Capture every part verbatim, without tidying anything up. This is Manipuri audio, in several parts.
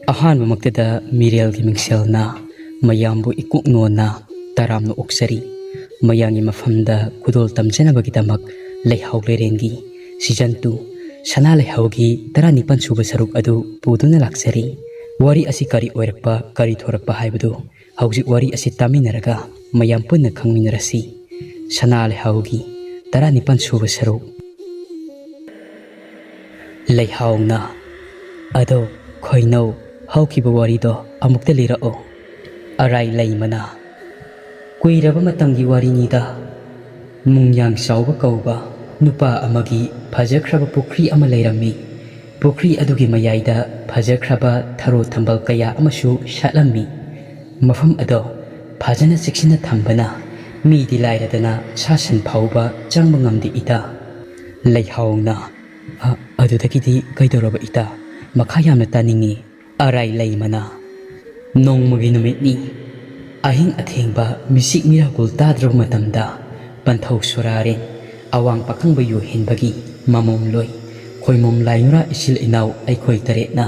ꯑꯍꯥꯟꯕꯃꯛꯇꯗ ꯃꯤꯔꯦꯜꯒꯤ ꯃꯤꯡꯁꯦꯜꯅ ꯃꯌꯥꯝꯕꯨ ꯏꯀꯨꯛ ꯅꯣꯟꯅ ꯇꯔꯥꯝꯅ ꯑꯣꯛꯆꯔꯤ꯫ ꯃꯌꯥꯝꯒꯤ ꯃꯐꯝꯗ ꯈꯨꯗꯣꯜ ꯇꯝꯖꯅꯕꯒꯤꯗꯃꯛ ꯂꯩꯍꯥꯎ ꯂꯩꯔꯦꯟꯒꯤ season two, ꯁꯅꯥ ꯂꯩꯍꯥꯎꯒꯤ ꯇꯔꯥꯅꯤꯄꯥꯟ ꯁꯨꯕ ꯁꯔꯨꯛ ꯑꯗꯨ ꯄꯨꯗꯨꯅ ꯂꯥꯛꯆꯔꯤ꯫ ꯋꯥꯔꯤ ꯑꯁꯤ ꯀꯔꯤ ꯑꯣꯏꯔꯛꯄ, ꯀꯔꯤ ꯊꯣꯔꯛꯄ ꯍꯥꯏꯕꯗꯨ ꯍꯧꯖꯤꯛ ꯋꯥꯔꯤ ꯑꯁꯤ ꯇꯥꯃꯤꯟꯅꯔꯒ ꯃꯌꯥꯝ ꯄꯨꯟꯅ ꯈꯪꯃꯤꯟꯅꯔꯁꯤ꯫ ꯁꯅꯥ ꯂꯩꯍꯥꯎꯒꯤ ꯇꯔꯥꯅꯤꯄꯥꯟ ꯁꯨꯕ ꯁꯔꯨꯛ꯫ ꯂꯩꯍꯥꯎꯅ, "ꯑꯗꯣ ꯈꯣꯏꯅꯧ, ꯍꯧꯈꯤꯕ ꯋꯥꯔꯤꯗꯣ ꯑꯃꯨꯛꯇ ꯂꯤꯔꯛꯑꯣ꯫" ꯑꯔꯥꯏ ꯂꯩꯃꯅ, "ꯀꯨꯏꯔꯕ ꯃꯇꯝꯒꯤ ꯋꯥꯔꯤꯅꯤꯗ꯫ ꯃꯨꯡꯌꯥꯡ ꯆꯥꯎꯕ ꯀꯧꯕ ꯅꯨꯄꯥ ꯑꯃꯒꯤ ꯐꯖꯈ꯭ꯔꯕ ꯄꯨꯈ꯭ꯔꯤ ꯑꯃ ꯂꯩꯔꯝꯃꯤ꯫ ꯄꯨꯈ꯭ꯔꯤ ꯑꯗꯨꯒꯤ ꯃꯌꯥꯏꯗ ꯐꯖꯈ꯭ꯔꯕ ꯊꯔꯣ ꯊꯝꯕꯥꯜ ꯀꯌꯥ ꯑꯃꯁꯨ ꯁꯥꯠꯂꯝꯃꯤ꯫ ꯃꯐꯝ ꯑꯗꯣ ꯐꯖꯅ ꯆꯦꯛꯁꯤꯟꯅ ꯊꯝꯕꯅ ꯃꯤꯗꯤ ꯂꯥꯏꯔꯗꯅ ꯁꯥ ꯁꯟ ꯐꯥꯎꯕ ꯆꯪꯕ ꯉꯝꯗꯦ ꯏꯇꯥ꯫" ꯂꯩꯍꯥꯎꯅ, "ꯑ, ꯑꯗꯨꯗꯒꯤꯗꯤ ꯀꯩꯗꯧꯔꯕ ꯏꯇꯥ? ꯃꯈꯥ ꯌꯥꯝꯅ ꯇꯥꯅꯤꯡꯉꯤ꯫" ꯑꯔꯥꯏ ꯂꯩꯃꯅ, "ꯅꯣꯡꯃꯒꯤ ꯅꯨꯃꯤꯠꯅꯤ꯫ ꯑꯍꯤꯡ ꯑꯊꯦꯡꯕ ꯃꯤꯆꯤꯛ ꯃꯤꯔꯥꯒꯨꯜ ꯇꯥꯗ꯭ꯔꯕ ꯃꯇꯝꯗ ꯄꯟꯊꯧ ꯁꯣꯔꯥꯔꯦꯟ, ꯑꯋꯥꯡ ꯄꯥꯈꯪꯕ ꯌꯨꯍꯦꯟꯕꯒꯤ ꯃꯃꯣꯝꯂꯣꯏ ꯈꯣꯏꯃꯣꯝ ꯂꯥꯏꯅꯨꯔꯥ ꯏꯆꯤꯜ ꯏꯅꯥꯎ ꯑꯩꯈꯣꯏ ꯇꯔꯦꯠꯅ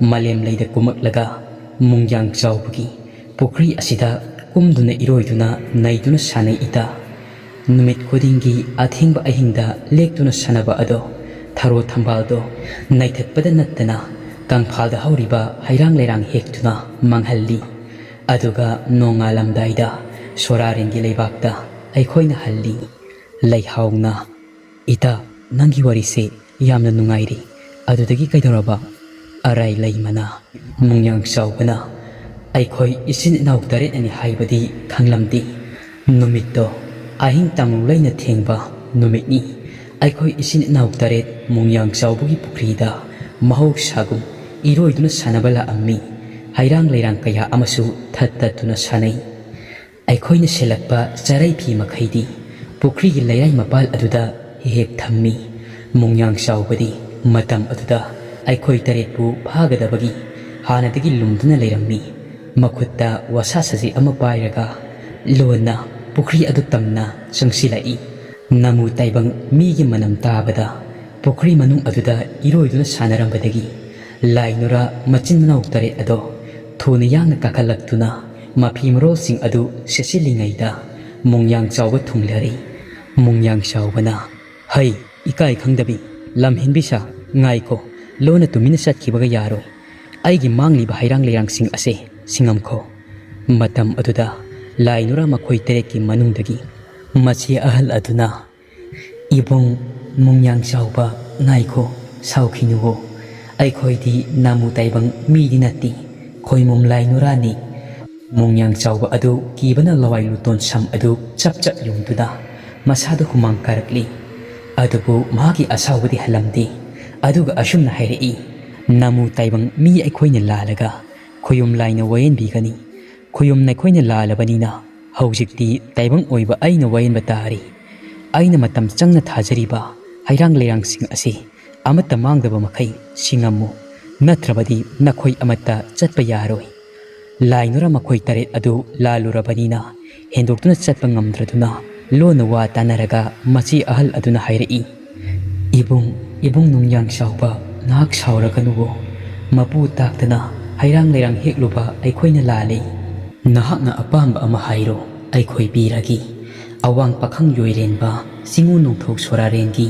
ꯃꯥꯂꯦꯝ ꯂꯩꯗ ꯀꯨꯝꯃꯛꯂꯒ ꯃꯨꯡꯌꯥꯡ ꯆꯥꯎꯕꯒꯤ ꯄꯨꯈ꯭ꯔꯤ ꯑꯁꯤꯗ ꯀꯨꯝꯗꯨꯅ ꯏꯔꯣꯏꯗꯨꯅ ꯅꯩꯗꯨꯅ ꯁꯥꯟꯅꯩ ꯏꯇꯥ꯫ ꯅꯨꯃꯤꯠ ꯈꯨꯗꯤꯡꯒꯤ ꯑꯊꯦꯡꯕ ꯑꯍꯤꯡꯗ ꯂꯦꯛꯇꯨꯅ ꯁꯥꯟꯅꯕ ꯑꯗꯣ ꯊꯔꯣ ꯊꯝꯕꯥꯜꯗꯣ ꯅꯩꯊꯠꯄꯗ ꯅꯠꯇꯅ ꯀꯪꯐꯥꯜꯗ ꯍꯧꯔꯤꯕ ꯍꯩꯔꯥꯡ ꯂꯩꯔꯥꯡ ꯍꯦꯛꯇꯨꯅ ꯃꯥꯡꯍꯜꯂꯤ꯫ ꯑꯗꯨꯒ ꯅꯣꯡꯉꯥꯜꯂꯝꯗꯥꯏꯗ ꯁꯣꯔꯥꯔꯦꯟꯒꯤ ꯂꯩꯕꯥꯛꯇ ꯑꯩꯈꯣꯏꯅ ꯍꯜꯂꯤ꯫" ꯂꯩꯍꯥꯎꯅ, "ꯏꯇꯥ, ꯅꯪꯒꯤ ꯋꯥꯔꯤꯁꯦ ꯌꯥꯝꯅ ꯅꯨꯡꯉꯥꯏꯔꯤ꯫ ꯑꯗꯨꯗꯒꯤ ꯀꯩꯗꯧꯔꯕ?" ꯑꯔꯥꯏ ꯂꯩꯃꯅ, "ꯃꯨꯡꯌꯥꯡ ꯆꯥꯎꯕꯅ ꯑꯩꯈꯣꯏ ꯏꯆꯤꯟ ꯏꯅꯥꯎ ꯇꯔꯦꯠꯅꯅꯤ ꯍꯥꯏꯕꯗꯤ ꯈꯪꯂꯝꯗꯦ꯫ ꯅꯨꯃꯤꯠꯇꯣ ꯑꯍꯤꯡ ꯇꯥꯡꯂꯨ ꯂꯩꯅ ꯊꯦꯡꯕ ꯅꯨꯃꯤꯠꯅꯤ꯫ ꯑꯩꯈꯣꯏ ꯏꯆꯤꯟ ꯏꯅꯥꯎ ꯇꯔꯦꯠ ꯃꯨꯡꯌꯥꯡ ꯆꯥꯎꯕꯒꯤ ꯄꯨꯈ꯭ꯔꯤꯗ ꯃꯍꯧꯁꯥꯒꯨꯝ ꯏꯔꯣꯏꯗꯨꯅ ꯁꯥꯟꯅꯕ ꯂꯥꯛꯑꯝꯃꯤ꯫ ꯍꯩꯔꯥꯡ ꯂꯩꯔꯥꯡ ꯀꯌꯥ ꯑꯃꯁꯨ ꯊꯠ ꯇꯠꯇꯨꯅ ꯁꯥꯟꯅꯩ꯫ ꯑꯩꯈꯣꯏꯅ ꯁꯦꯜꯂꯛꯄ ꯆꯔꯩ ꯐꯤ ꯃꯈꯩꯗꯤ ꯄꯨꯈ꯭ꯔꯤꯒꯤ ꯂꯩꯔꯥꯏ ꯃꯄꯥꯜ ꯑꯗꯨꯗ ꯍꯦꯛ ꯍꯦꯛ ꯊꯝꯃꯤ꯫ ꯃꯨꯡꯌꯥꯡ ꯆꯥꯎꯕꯗꯤ ꯃꯇꯝ ꯑꯗꯨꯗ ꯑꯩꯈꯣꯏ ꯇꯔꯦꯠꯄꯨ ꯐꯥꯒꯗꯕꯒꯤ ꯍꯥꯟꯅꯗꯒꯤ ꯂꯨꯝꯗꯨꯅ ꯂꯩꯔꯝꯃꯤ꯫ ꯃꯈꯨꯠꯇ ꯋꯥꯁꯥ ꯁꯖꯤꯛ ꯑꯃ ꯄꯥꯏꯔꯒ ꯂꯣꯟꯅ ꯄꯨꯈ꯭ꯔꯤ ꯑꯗꯨ ꯇꯝꯅ ꯆꯪꯁꯤꯜꯂꯛꯏ꯫ ꯅꯃꯨ ꯇꯥꯏꯕꯪ ꯃꯤꯒꯤ ꯃꯅꯝ ꯇꯥꯕꯗ ꯄꯨꯈ꯭ꯔꯤ ꯃꯅꯨꯡ ꯑꯗꯨꯗ ꯏꯔꯣꯏꯗꯨꯅ ꯁꯥꯟꯅꯔꯝꯕꯗꯒꯤ ꯂꯥꯏꯅꯨꯔꯥ ꯃꯆꯤꯟ ꯃꯅꯥꯎ ꯇꯔꯦꯠ ꯑꯗꯣ ꯊꯨꯅ ꯌꯥꯡꯅ ꯀꯥꯈꯠꯂꯛꯇꯨꯅ ꯃꯐꯤ ꯃꯔꯣꯜꯁꯤꯡ ꯑꯗꯨ ꯁꯦꯠꯆꯤꯜꯂꯤꯉꯩꯗ ꯃꯣꯡꯌꯥꯡ ꯆꯥꯎꯕ ꯊꯨꯡꯂꯔꯤ꯫ ꯃꯣꯡꯌꯥꯡ ꯆꯥꯎꯕꯅ, "ꯍꯩ, ꯏꯀꯥꯏ ꯈꯪꯗꯕꯤ, ꯂꯝ ꯍꯦꯟꯕꯤ ꯁꯥ, ꯉꯥꯏꯈꯣ, ꯂꯣꯟꯅ ꯇꯨꯃꯤꯟꯅ ꯆꯠꯈꯤꯕꯒ ꯌꯥꯔꯣꯏ꯫ ꯑꯩꯒꯤ ꯃꯥꯡꯂꯤꯕ ꯍꯩꯔꯥꯡ ꯂꯩꯔꯥꯡꯁꯤꯡ ꯑꯁꯦ ꯁꯤꯡꯉꯝꯈꯣ"꯫ ꯃꯇꯝ ꯑꯗꯨꯗ ꯂꯥꯏꯅꯨꯔꯥ ꯃꯈꯣꯏ ꯇꯔꯦꯠꯀꯤ ꯃꯅꯨꯡꯗꯒꯤ ꯃꯆꯦ ꯑꯍꯜ ꯑꯗꯨꯅ, "ꯏꯕꯨꯡ ꯃꯣꯡꯌꯥꯡ ꯆꯥꯎꯕ, ꯉꯥꯏꯈꯣ, ꯁꯥꯎꯈꯤꯅꯨꯋꯣ꯫ ꯑꯩꯈꯣꯏꯗꯤ ꯅꯥꯃꯨ ꯇꯥꯏꯕꯪ ꯃꯤꯗꯤ ꯅꯠꯇꯦ, ꯈꯣꯏꯃꯨꯝ ꯂꯥꯏ ꯅꯨꯔꯥꯅꯤ"꯫ ꯃꯣꯡꯌꯥꯡ ꯆꯥꯎꯕ ꯑꯗꯨ ꯀꯤꯕꯅ ꯂꯋꯥꯏ ꯂꯨꯇꯣꯟ ꯁꯝ ꯑꯗꯨ ꯆꯞ ꯆꯞ ꯌꯨꯡꯗꯨꯅ ꯃꯁꯥꯗ ꯍꯨꯃꯥꯡ ꯀꯥꯔꯛꯂꯤ꯫ ꯑꯗꯨꯕꯨ ꯃꯍꯥꯛꯀꯤ ꯑꯁꯥꯎꯕꯗꯤ ꯍꯜꯂꯝꯗꯦ꯫ ꯑꯗꯨꯒ ꯑꯁꯨꯝꯅ ꯍꯥꯏꯔꯛꯏ, "ꯅꯥꯃꯨ ꯇꯥꯏꯕꯪ ꯃꯤ ꯑꯩꯈꯣꯏꯅ ꯂꯥꯜꯂꯒ ꯈꯨꯌꯨꯝ ꯂꯥꯏꯅ ꯋꯥꯌꯦꯟꯕꯤꯒꯅꯤ꯫ ꯈꯨꯌꯨꯝ ꯅꯈꯣꯏꯅ ꯂꯥꯜꯂꯕꯅꯤꯅ ꯍꯧꯖꯤꯛꯇꯤ ꯇꯥꯏꯕꯪ ꯑꯣꯏꯕ ꯑꯩꯅ ꯋꯥꯌꯦꯟꯕ ꯇꯥꯔꯤ꯫ ꯑꯩꯅ ꯃꯇꯝ ꯆꯪꯅ ꯊꯥꯖꯔꯤꯕ ꯍꯩꯔꯥꯡ ꯂꯩꯔꯥꯡꯁꯤꯡ ꯑꯁꯤ ꯑꯃꯠꯇ ꯃꯥꯡꯗꯕ ꯃꯈꯩ ꯁꯤꯡꯉꯝꯃꯨ, ꯅꯠꯇ꯭ꯔꯕꯗꯤ ꯅꯈꯣꯏ ꯑꯃꯠꯇ ꯆꯠꯄ ꯌꯥꯔꯣꯏ"꯫ ꯂꯥꯏꯅꯨꯔ ꯃꯈꯣꯏ ꯇꯔꯦꯠ ꯑꯗꯨ ꯂꯥꯜꯂꯨꯔꯕꯅꯤꯅ ꯍꯦꯟꯗꯣꯛꯇꯨꯅ ꯆꯠꯄ ꯉꯝꯗ꯭ꯔꯗꯨꯅ ꯂꯣꯟꯅ ꯋꯥ ꯇꯥꯅꯔꯒ ꯃꯆꯦ ꯑꯍꯜ ꯑꯗꯨꯅ ꯍꯥꯏꯔꯛꯏ, "ꯏꯕꯨꯡ, ꯏꯕꯨꯡ ꯅꯨꯡꯌꯥꯡ ꯆꯥꯎꯕ, ꯉꯥꯏꯍꯥꯛ ꯁꯥꯎꯔꯒꯅꯨꯋꯣ꯫ ꯃꯄꯨ ꯇꯥꯛꯇꯅ ꯍꯩꯔꯥꯡ ꯂꯩꯔꯥꯡ ꯍꯦꯛꯂꯨꯕ ꯑꯩꯈꯣꯏꯅ ꯂꯥꯜꯂꯤ꯫ ꯅꯍꯥꯛꯅ ꯑꯄꯥꯝꯕ ꯑꯃ ꯍꯥꯏꯔꯣ, ꯑꯩꯈꯣꯏ ꯄꯤꯔꯒꯦ꯫ ꯑꯋꯥꯡ ꯄꯥꯈꯪ ꯌꯣꯏꯔꯦꯟꯕ, ꯆꯤꯡꯉꯨ ꯅꯣꯡꯊꯣꯛ ꯁꯣꯔꯥꯔꯦꯟꯒꯤ,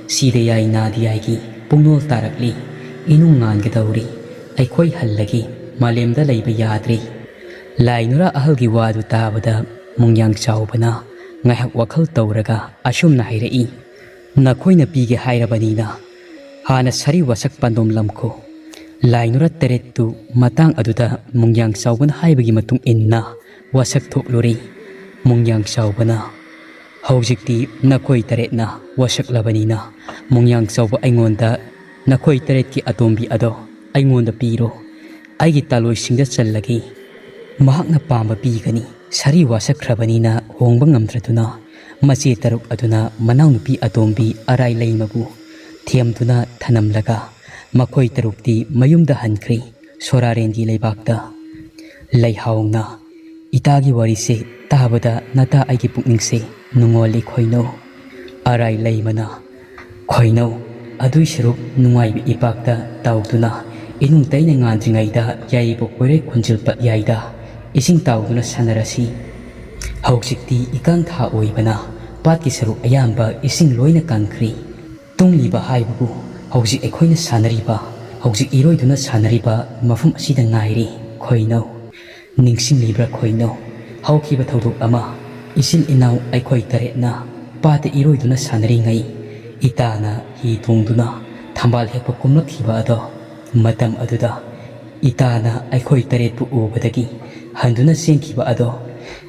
ꯁꯤꯗ ꯌꯥꯏ ꯅꯥꯗ ꯌꯥꯏꯒꯤ ꯄꯨꯡꯅꯣꯜ ꯇꯥꯔꯛꯂꯤ꯫ ꯏꯅꯨꯡ ꯉꯥꯟꯒꯗꯧꯔꯤ꯫ ꯑꯩꯈꯣꯏ ꯍꯜꯂꯒꯦ꯫ ꯃꯥꯂꯦꯝꯗ ꯂꯩꯕ ꯌꯥꯗ꯭ꯔꯦ"꯫ ꯂꯥꯏꯅꯨꯔ ꯑꯍꯜꯒꯤ ꯋꯥꯗꯨ ꯇꯥꯕꯗ ꯃꯣꯡꯌꯥꯡ ꯆꯥꯎꯕꯅ ꯉꯥꯏꯍꯥꯛ ꯋꯥꯈꯜ ꯇꯧꯔꯒ ꯑꯁꯨꯝꯅ ꯍꯥꯏꯔꯛꯏ, "ꯅꯈꯣꯏꯅ ꯄꯤꯒꯦ ꯍꯥꯏꯔꯕꯅꯤꯅ ꯍꯥꯟꯅ ꯁꯥꯔꯤ ꯋꯥꯁꯛ ꯄꯥꯟꯗꯣꯝꯂꯝꯈꯣ"꯫ ꯂꯥꯏꯅꯨꯔ ꯇꯔꯦꯠꯇꯨ ꯃꯇꯥꯡ ꯑꯗꯨꯗ ꯃꯣꯡꯌꯥꯡ ꯆꯥꯎꯕꯅ ꯍꯥꯏꯕꯒꯤ ꯃꯇꯨꯡ ꯏꯟꯅ ꯋꯥꯁꯛ ꯊꯣꯛꯂꯨꯔꯦ꯫ ꯃꯣꯡꯌꯥꯡ ꯆꯥꯎꯕꯅ, "ꯍꯧꯖꯤꯛꯇꯤ ꯅꯈꯣꯏ ꯇꯔꯦꯠꯅ ꯋꯥꯁꯛꯂꯕꯅꯤꯅ ꯃꯣꯡꯌꯥꯡ ꯆꯥꯎꯕ ꯑꯩꯉꯣꯟꯗ ꯅꯈꯣꯏ ꯇꯔꯦꯠꯀꯤ ꯑꯇꯣꯝꯕꯤ ꯑꯗꯣ ꯑꯩꯉꯣꯟꯗ ꯄꯤꯔꯣ꯫ ꯑꯩꯒꯤ ꯇꯥꯂꯣꯏꯁꯤꯡꯗ ꯆꯜꯂꯒꯦ꯫ ꯃꯍꯥꯛꯅ ꯄꯥꯝꯕ ꯄꯤꯒꯅꯤ"꯫ ꯁꯥꯔꯤ ꯋꯥꯁꯛꯈ꯭ꯔꯕꯅꯤꯅ ꯍꯣꯡꯕ ꯉꯝꯗ꯭ꯔꯗꯨꯅ ꯃꯆꯦ ꯇꯔꯨꯛ ꯑꯗꯨꯅ ꯃꯅꯥꯎꯅꯨꯄꯤ ꯑꯇꯣꯝꯕꯤ ꯑꯔꯥꯏ ꯂꯩꯃꯕꯨ ꯊꯦꯝꯗꯨꯅ ꯊꯅꯝꯂꯒ ꯃꯈꯣꯏ ꯇꯔꯨꯛꯇꯤ ꯃꯌꯨꯝꯗ ꯍꯟꯈ꯭ꯔꯦ꯫ ꯁꯣꯔꯥꯔꯦꯟꯒꯤ ꯂꯩꯕꯥꯛꯇ꯫ ꯂꯩꯍꯥꯎꯅ, "ꯏꯇꯥꯒꯤ ꯋꯥꯔꯤꯁꯦ ꯇꯥꯕꯗ ꯅꯇꯥ ꯑꯩꯒꯤ ꯄꯨꯛꯅꯤꯡꯁꯦ ꯅꯨꯡꯉꯣꯜꯂꯤ ꯈꯣꯏꯅꯧ"꯫ ꯑꯔꯥꯏ ꯂꯩꯃꯅ, "ꯈꯣꯏꯅꯧ, ꯑꯗꯨꯏ ꯁꯔꯨꯛ ꯅꯨꯡꯉꯥꯏꯕ ꯏꯄꯥꯛꯇ ꯇꯥꯎꯗꯨꯅ ꯏꯅꯨꯡ ꯇꯩꯅ ꯉꯥꯟꯗ꯭ꯔꯤꯉꯩꯗ ꯌꯥꯏꯔꯤꯄꯣꯛ ꯄꯣꯏꯔꯩ ꯈꯣꯟꯖꯤꯜ ꯄꯠ ꯌꯥꯏꯗ ꯏꯁꯤꯡ ꯇꯥꯎꯗꯨꯅ ꯁꯥꯟꯅꯔꯁꯤ꯫ ꯍꯧꯖꯤꯛꯇꯤ ꯏꯀꯪ ꯊꯥ ꯑꯣꯏꯕꯅ ꯄꯥꯠꯀꯤ ꯁꯔꯨꯛ ꯑꯌꯥꯝꯕ ꯏꯁꯤꯡ ꯂꯣꯏꯅ ꯀꯪꯈ꯭ꯔꯤ꯫ ꯇꯨꯡꯂꯤꯕ ꯍꯥꯏꯕꯕꯨ ꯍꯧꯖꯤꯛ ꯑꯩꯈꯣꯏꯅ ꯁꯥꯟꯅꯔꯤꯕ, ꯍꯧꯖꯤꯛ ꯏꯔꯣꯏꯗꯨꯅ ꯁꯥꯟꯅꯔꯤꯕ ꯃꯐꯝ ꯑꯁꯤꯗ ꯉꯥꯏꯔꯤ꯫ ꯈꯣꯏꯅꯧ, ꯅꯤꯡꯁꯤꯡꯂꯤꯕ꯭ꯔꯥ ꯈꯣꯏꯅꯧ? ꯍꯧꯈꯤꯕ ꯊꯧꯗꯣꯛ ꯑꯃ, ꯏꯆꯤꯜ ꯏꯅꯥꯎ ꯑꯩꯈꯣꯏ ꯇꯔꯦꯠꯅ ꯄꯥꯠꯇ ꯏꯔꯣꯏꯗꯨꯅ ꯁꯥꯟꯅꯔꯤꯉꯩ, ꯏꯇꯥꯅ ꯍꯤ ꯇꯣꯡꯗꯨꯅ ꯊꯝꯕꯥꯜ ꯍꯦꯛꯄ ꯀꯨꯝꯂꯛꯈꯤꯕ ꯑꯗꯣ, ꯃꯇꯝ ꯑꯗꯨꯗ ꯏꯇꯥꯅ ꯑꯩꯈꯣꯏ ꯇꯔꯦꯠꯄꯨ ꯎꯕꯗꯒꯤ ꯍꯟꯗꯨꯅ ꯆꯦꯟꯈꯤꯕ ꯑꯗꯣ,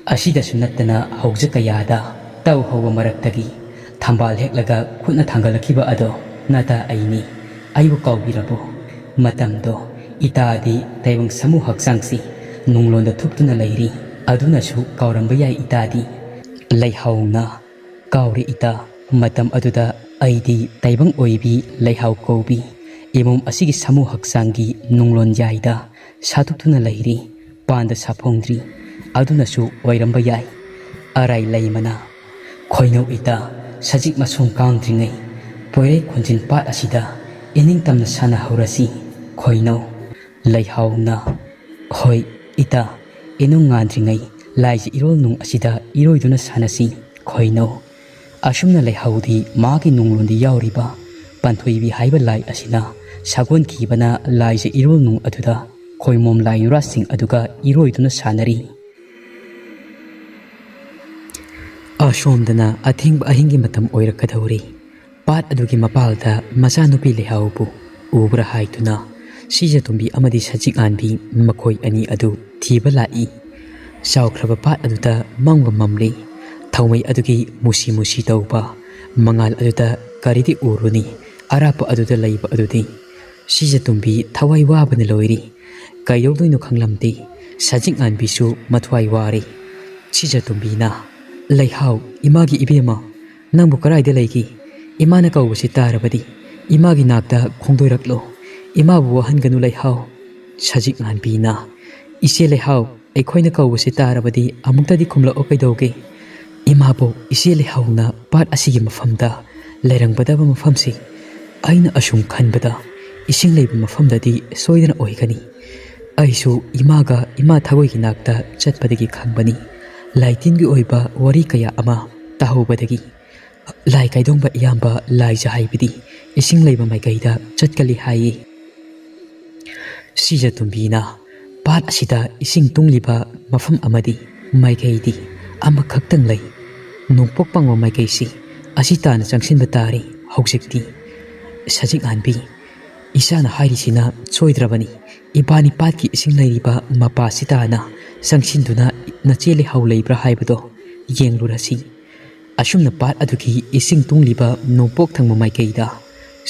ꯑꯁꯤꯗꯁꯨ ꯅꯠꯇꯅ ꯍꯧꯖ ꯀꯌꯥꯗ ꯇꯧ ꯍꯧꯕ ꯃꯔꯛꯇꯒꯤ ꯊꯝꯕꯥꯜ ꯍꯦꯛꯂꯒ ꯈꯨꯠꯅ ꯊꯥꯡꯒꯠꯂꯛꯈꯤꯕ ꯑꯗꯣ ꯅꯇꯥ ꯑꯩꯅꯤ꯫ ꯑꯩꯕꯨ ꯀꯥꯎꯕꯤꯔꯕꯣ? ꯃꯇꯝꯗꯣ ꯏꯇꯥꯗꯤ ꯇꯥꯏꯕꯪ ꯁꯥꯃꯨ ꯍꯛꯆꯥꯡꯁꯤ ꯅꯨꯡꯂꯣꯟꯗ ꯊꯨꯞꯇꯨꯅ ꯂꯩꯔꯤ꯫ ꯑꯗꯨꯅꯁꯨ ꯀꯥꯎꯔꯝꯕ ꯌꯥꯏ ꯏꯇꯥꯗꯤ꯫ ꯂꯩꯍꯥꯎꯅ, ꯀꯥꯎꯔꯦ ꯏꯇꯥ, ꯃꯇꯝ ꯑꯗꯨꯗ ꯑꯩꯗꯤ ꯇꯥꯏꯕꯪ ꯑꯣꯏꯕꯤ ꯂꯩꯍꯥꯎ ꯀꯧꯕꯤ ꯏꯃꯨꯡ ꯑꯁꯤꯒꯤ ꯁꯥꯃꯨ ꯍꯛꯆꯥꯡꯒꯤ ꯅꯨꯡꯂꯣꯟ ꯌꯥꯏꯗ ꯁꯥꯊꯨꯛꯇꯨꯅ ꯂꯩꯔꯤ, ꯄꯥꯟꯗ ꯁꯥꯐꯣꯡꯗ꯭ꯔꯤ꯫ ꯑꯗꯨꯅꯁꯨ ꯑꯣꯏꯔꯝꯕ ꯌꯥꯏ꯫ ꯑꯔꯥꯏ ꯂꯩꯃꯅ, ꯈꯣꯏꯅꯧ ꯏꯇꯥ, ꯁꯖꯤꯛ ꯃꯁꯣꯡ ꯀꯥꯡꯗ꯭ꯔꯤꯉꯩ ꯄꯣꯏꯔꯩ ꯈꯣꯟꯖꯤꯟ ꯄꯥꯠ ꯑꯁꯤꯗ ꯏꯅꯤꯡꯇꯝꯅ ꯁꯥꯟꯅꯍꯧꯔꯁꯤ꯫ ꯈꯣꯏꯅꯧ꯫ ꯂꯩꯍꯥꯎꯅ, ꯍꯣꯏ ꯏꯇꯥ, ꯏꯅꯨꯡ ꯉꯥꯟꯗ꯭ꯔꯤꯉꯩ ꯂꯥꯏꯖ ꯏꯔꯣꯜ ꯅꯨꯡ ꯑꯁꯤꯗ ꯏꯔꯣꯏꯗꯨꯅ ꯁꯥꯟꯅꯁꯤ꯫ ꯈꯣꯏꯅꯧ꯫ ꯑꯁꯨꯝꯅ ꯂꯩꯍꯥꯎꯗꯤ ꯃꯥꯒꯤ ꯅꯨꯡꯂꯣꯟꯗꯤ ꯌꯥꯎꯔꯤꯕ ꯄꯥꯟꯊꯣꯏꯕꯤ ꯍꯥꯏꯕ ꯂꯥꯏ ꯑꯁꯤꯅ ꯁꯥꯒꯣꯟꯈꯤꯕꯅ ꯂꯥꯏꯖ ꯏꯔꯣꯜ ꯅꯨꯡ ꯑꯗꯨꯗ ꯈꯣꯏꯃꯣꯝ ꯂꯥꯏ ꯅꯨꯔꯥꯁꯤꯡ ꯑꯗꯨꯒ ꯏꯔꯣꯏꯗꯨꯅ ꯁꯥꯟꯅꯔꯤ꯫ ꯑꯁꯣꯝꯗꯅ ꯑꯊꯦꯡꯕ ꯑꯍꯤꯡꯒꯤ ꯃꯇꯝ ꯑꯣꯏꯔꯛꯀꯗꯧꯔꯤ꯫ ꯄꯥꯠ ꯑꯗꯨꯒꯤ ꯃꯄꯥꯜꯗ ꯃꯆꯥꯅꯨꯄꯤ ꯂꯩꯍꯥꯎꯕꯨ ꯎꯕ꯭ꯔꯥ ꯍꯥꯏꯗꯨꯅ ꯁꯤꯖꯇꯣꯝꯕꯤ ꯑꯃꯗꯤ ꯁꯖꯤꯛꯉꯥꯟꯕꯤ ꯃꯈꯣꯏ ꯑꯅꯤ ꯑꯗꯨ ꯊꯤꯕ ꯂꯥꯛꯏ꯫ ꯆꯥꯎꯈ꯭ꯔꯕ ꯄꯥꯠ ꯑꯗꯨꯗ ꯃꯝꯒ ꯃꯝꯂꯤ꯫ ꯊꯥꯎꯃꯩ ꯑꯗꯨꯒꯤ ꯃꯨꯁꯤ ꯃꯨꯁꯤ ꯇꯧꯕ ꯃꯉꯥꯜ ꯑꯗꯨꯗ ꯀꯔꯤꯗꯤ ꯎꯔꯨꯅꯤ? ꯑꯔꯥꯞꯄ ꯑꯗꯨꯗ ꯂꯩꯕ ꯑꯗꯨꯗꯤ꯫ ꯁꯤꯖꯇꯣꯝꯕꯤ ꯊꯋꯥꯏ ꯋꯥꯕꯅ ꯂꯣꯏꯔꯤ꯫ ꯀꯩꯗꯧꯗꯣꯏꯅꯣ ꯈꯪꯂꯝꯗꯦ꯫ ꯁꯖꯤꯛꯉꯥꯟꯕꯤꯁꯨ ꯃꯊ꯭ꯋꯥꯏ ꯋꯥꯔꯦ꯫ ꯁꯤꯖꯇꯣꯝꯕꯤꯅ, "ꯂꯩꯍꯥꯎ, ꯏꯃꯥꯒꯤ ꯏꯕꯦꯝꯃ, ꯅꯪꯕꯨ ꯀꯗꯥꯏꯗ ꯂꯩꯒꯦ? ꯏꯃꯥꯅ ꯀꯧꯕꯁꯤ ꯇꯥꯔꯕꯗꯤ ꯏꯃꯥꯒꯤ ꯅꯥꯛꯇ ꯈꯣꯡꯗꯣꯏꯔꯛꯂꯣ꯫ ꯏꯃꯥꯕꯨ ꯋꯥꯍꯟꯒꯅꯨ ꯂꯩꯍꯥꯎ꯫" ꯁꯖꯤꯛꯉꯥꯟꯕꯤꯅ, "ꯏꯆꯦ ꯂꯩꯍꯥꯎ, ꯑꯩꯈꯣꯏꯅ ꯀꯧꯕꯁꯤ ꯇꯥꯔꯕꯗꯤ ꯑꯃꯨꯛꯇꯗꯤ ꯈꯨꯝꯂꯛꯑꯣ ꯀꯩꯗꯧꯒꯦ? ꯏꯃꯥꯕꯨ ꯏꯆꯦ ꯂꯩꯍꯥꯎꯅ ꯄꯥꯠ ꯑꯁꯤꯒꯤ ꯃꯐꯝꯗ ꯂꯩꯔꯝꯒꯗꯕ ꯃꯐꯝꯁꯤ ꯑꯩꯅ ꯑꯁꯨꯝ ꯈꯟꯕꯗ ꯏꯁꯤꯡ ꯂꯩꯕ ꯃꯐꯝꯗꯗꯤ ꯁꯣꯏꯗꯅ ꯑꯣꯏꯒꯅꯤ꯫ ꯑꯩꯁꯨ ꯏꯃꯥꯒ ꯏꯃꯥ ꯊꯥꯒꯣꯏꯒꯤ ꯅꯥꯛꯇ ꯆꯠꯄꯗꯒꯤ ꯈꯪꯕꯅꯤ꯫ ꯂꯥꯏꯇꯤꯟꯒꯤ ꯑꯣꯏꯕ ꯋꯥꯔꯤ ꯀꯌꯥ ꯑꯃ ꯇꯥꯍꯧꯕꯗꯒꯤ ꯂꯥꯏ ꯀꯥꯏꯗꯣꯡꯕ ꯏꯌꯥꯝꯕ ꯂꯥꯏꯖ ꯍꯥꯏꯕꯗꯤ ꯏꯁꯤꯡ ꯂꯩꯕ ꯃꯥꯏꯀꯩꯗ ꯆꯠꯀꯜꯂꯤ ꯍꯥꯏꯌꯦ꯫ ꯁꯤꯖ ꯇꯨꯝꯕꯤꯅ ꯄꯥꯠ ꯑꯁꯤꯗ ꯏꯁꯤꯡ ꯇꯨꯡꯂꯤꯕ ꯃꯐꯝ ꯑꯃꯗꯤ ꯃꯥꯏꯀꯩꯗꯤ ꯑꯃꯈꯛꯇꯪ ꯂꯩ꯫ ꯅꯣꯡꯄꯣꯛ ꯄꯥꯡꯕ ꯃꯥꯏꯀꯩꯁꯤ ꯑꯁꯤ ꯇꯥꯅ ꯆꯪꯁꯤꯟꯕ ꯇꯥꯔꯦ꯫ ꯍꯧꯖꯤꯛꯇꯤ ꯁꯖꯤꯛ ꯉꯥꯟꯕꯤ, ꯏꯆꯥꯅ ꯍꯥꯏꯔꯤꯁꯤꯅ ꯁꯣꯏꯗ꯭ꯔꯕꯅꯤ꯫ ꯏꯕꯥꯅꯤ ꯄꯥꯠꯀꯤ ꯏꯁꯤꯡ ꯂꯩꯔꯤꯕ ꯃꯄꯥꯁꯤ ꯇꯥꯅ ꯆꯪꯁꯤꯟꯗꯨꯅ ꯅꯆꯦ ꯂꯩꯍꯥꯎ ꯂꯩꯕ꯭ꯔꯥ ꯍꯥꯏꯕꯗꯣ ꯌꯦꯡꯂꯨꯔꯁꯤ꯫ ꯑꯁꯨꯝꯅ ꯄꯥꯠ ꯑꯗꯨꯒꯤ ꯏꯁꯤꯡ ꯇꯨꯡꯂꯤꯕ ꯅꯣꯡꯄꯣꯛ ꯊꯪꯕ ꯃꯥꯏꯀꯩꯗ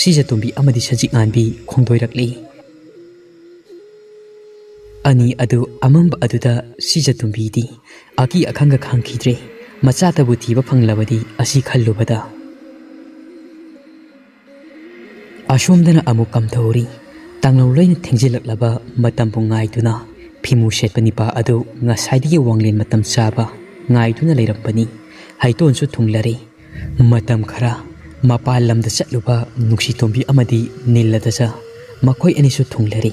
ꯁꯤꯖꯇꯣꯝꯕꯤ ꯑꯃꯗꯤ ꯁꯖꯤꯛ ꯉꯥꯟꯕꯤ ꯈꯣꯡꯗꯣꯏꯔꯛꯂꯤ꯫ ꯑꯅꯤ ꯑꯗꯨ ꯑꯃꯝꯕ ꯑꯗꯨꯗ ꯁꯤꯖꯇꯣꯝꯕꯤꯗꯤ ꯑꯀꯤ ꯑꯈꯪꯒ ꯈꯪꯈꯤꯗ꯭ꯔꯦ꯫ ꯃꯆꯥꯇꯕꯨ ꯊꯤꯕ ꯐꯪꯂꯕꯗꯤ ꯑꯁꯤ ꯈꯜꯂꯨꯕꯗ꯫ ꯑꯁꯣꯝꯗꯅ ꯑꯃꯨꯛ ꯀꯝꯗꯧꯔꯤ? ꯇꯥꯡꯂꯧ ꯂꯣꯏꯅ ꯊꯦꯡꯖꯤꯜꯂꯛꯂꯕ ꯃꯇꯝꯕꯨ ꯉꯥꯏꯗꯨꯅ ꯐꯤꯃꯨ ꯁꯦꯠꯄ ꯅꯤꯄꯥ ꯑꯗꯨ ꯉꯁꯥꯏꯗꯒꯤ ꯋꯥꯡꯂꯦꯟ ꯃꯇꯝ ꯆꯥꯕ ꯉꯥꯏꯗꯨꯅ ꯂꯩꯔꯝꯕꯅꯤ꯫ ꯍꯩꯇꯣꯟꯁꯨ ꯊꯨꯡꯂꯔꯦ꯫ ꯃꯇꯝ ꯈꯔ ꯃꯄꯥꯟ ꯂꯝꯗ ꯆꯠꯂꯨꯕ ꯅꯨꯡꯁꯤꯇꯣꯝꯕꯤ ꯑꯃꯗꯤ ꯅꯤꯜꯂꯗꯖ ꯃꯈꯣꯏ ꯑꯅꯤꯁꯨ ꯊꯨꯡꯂꯔꯦ꯫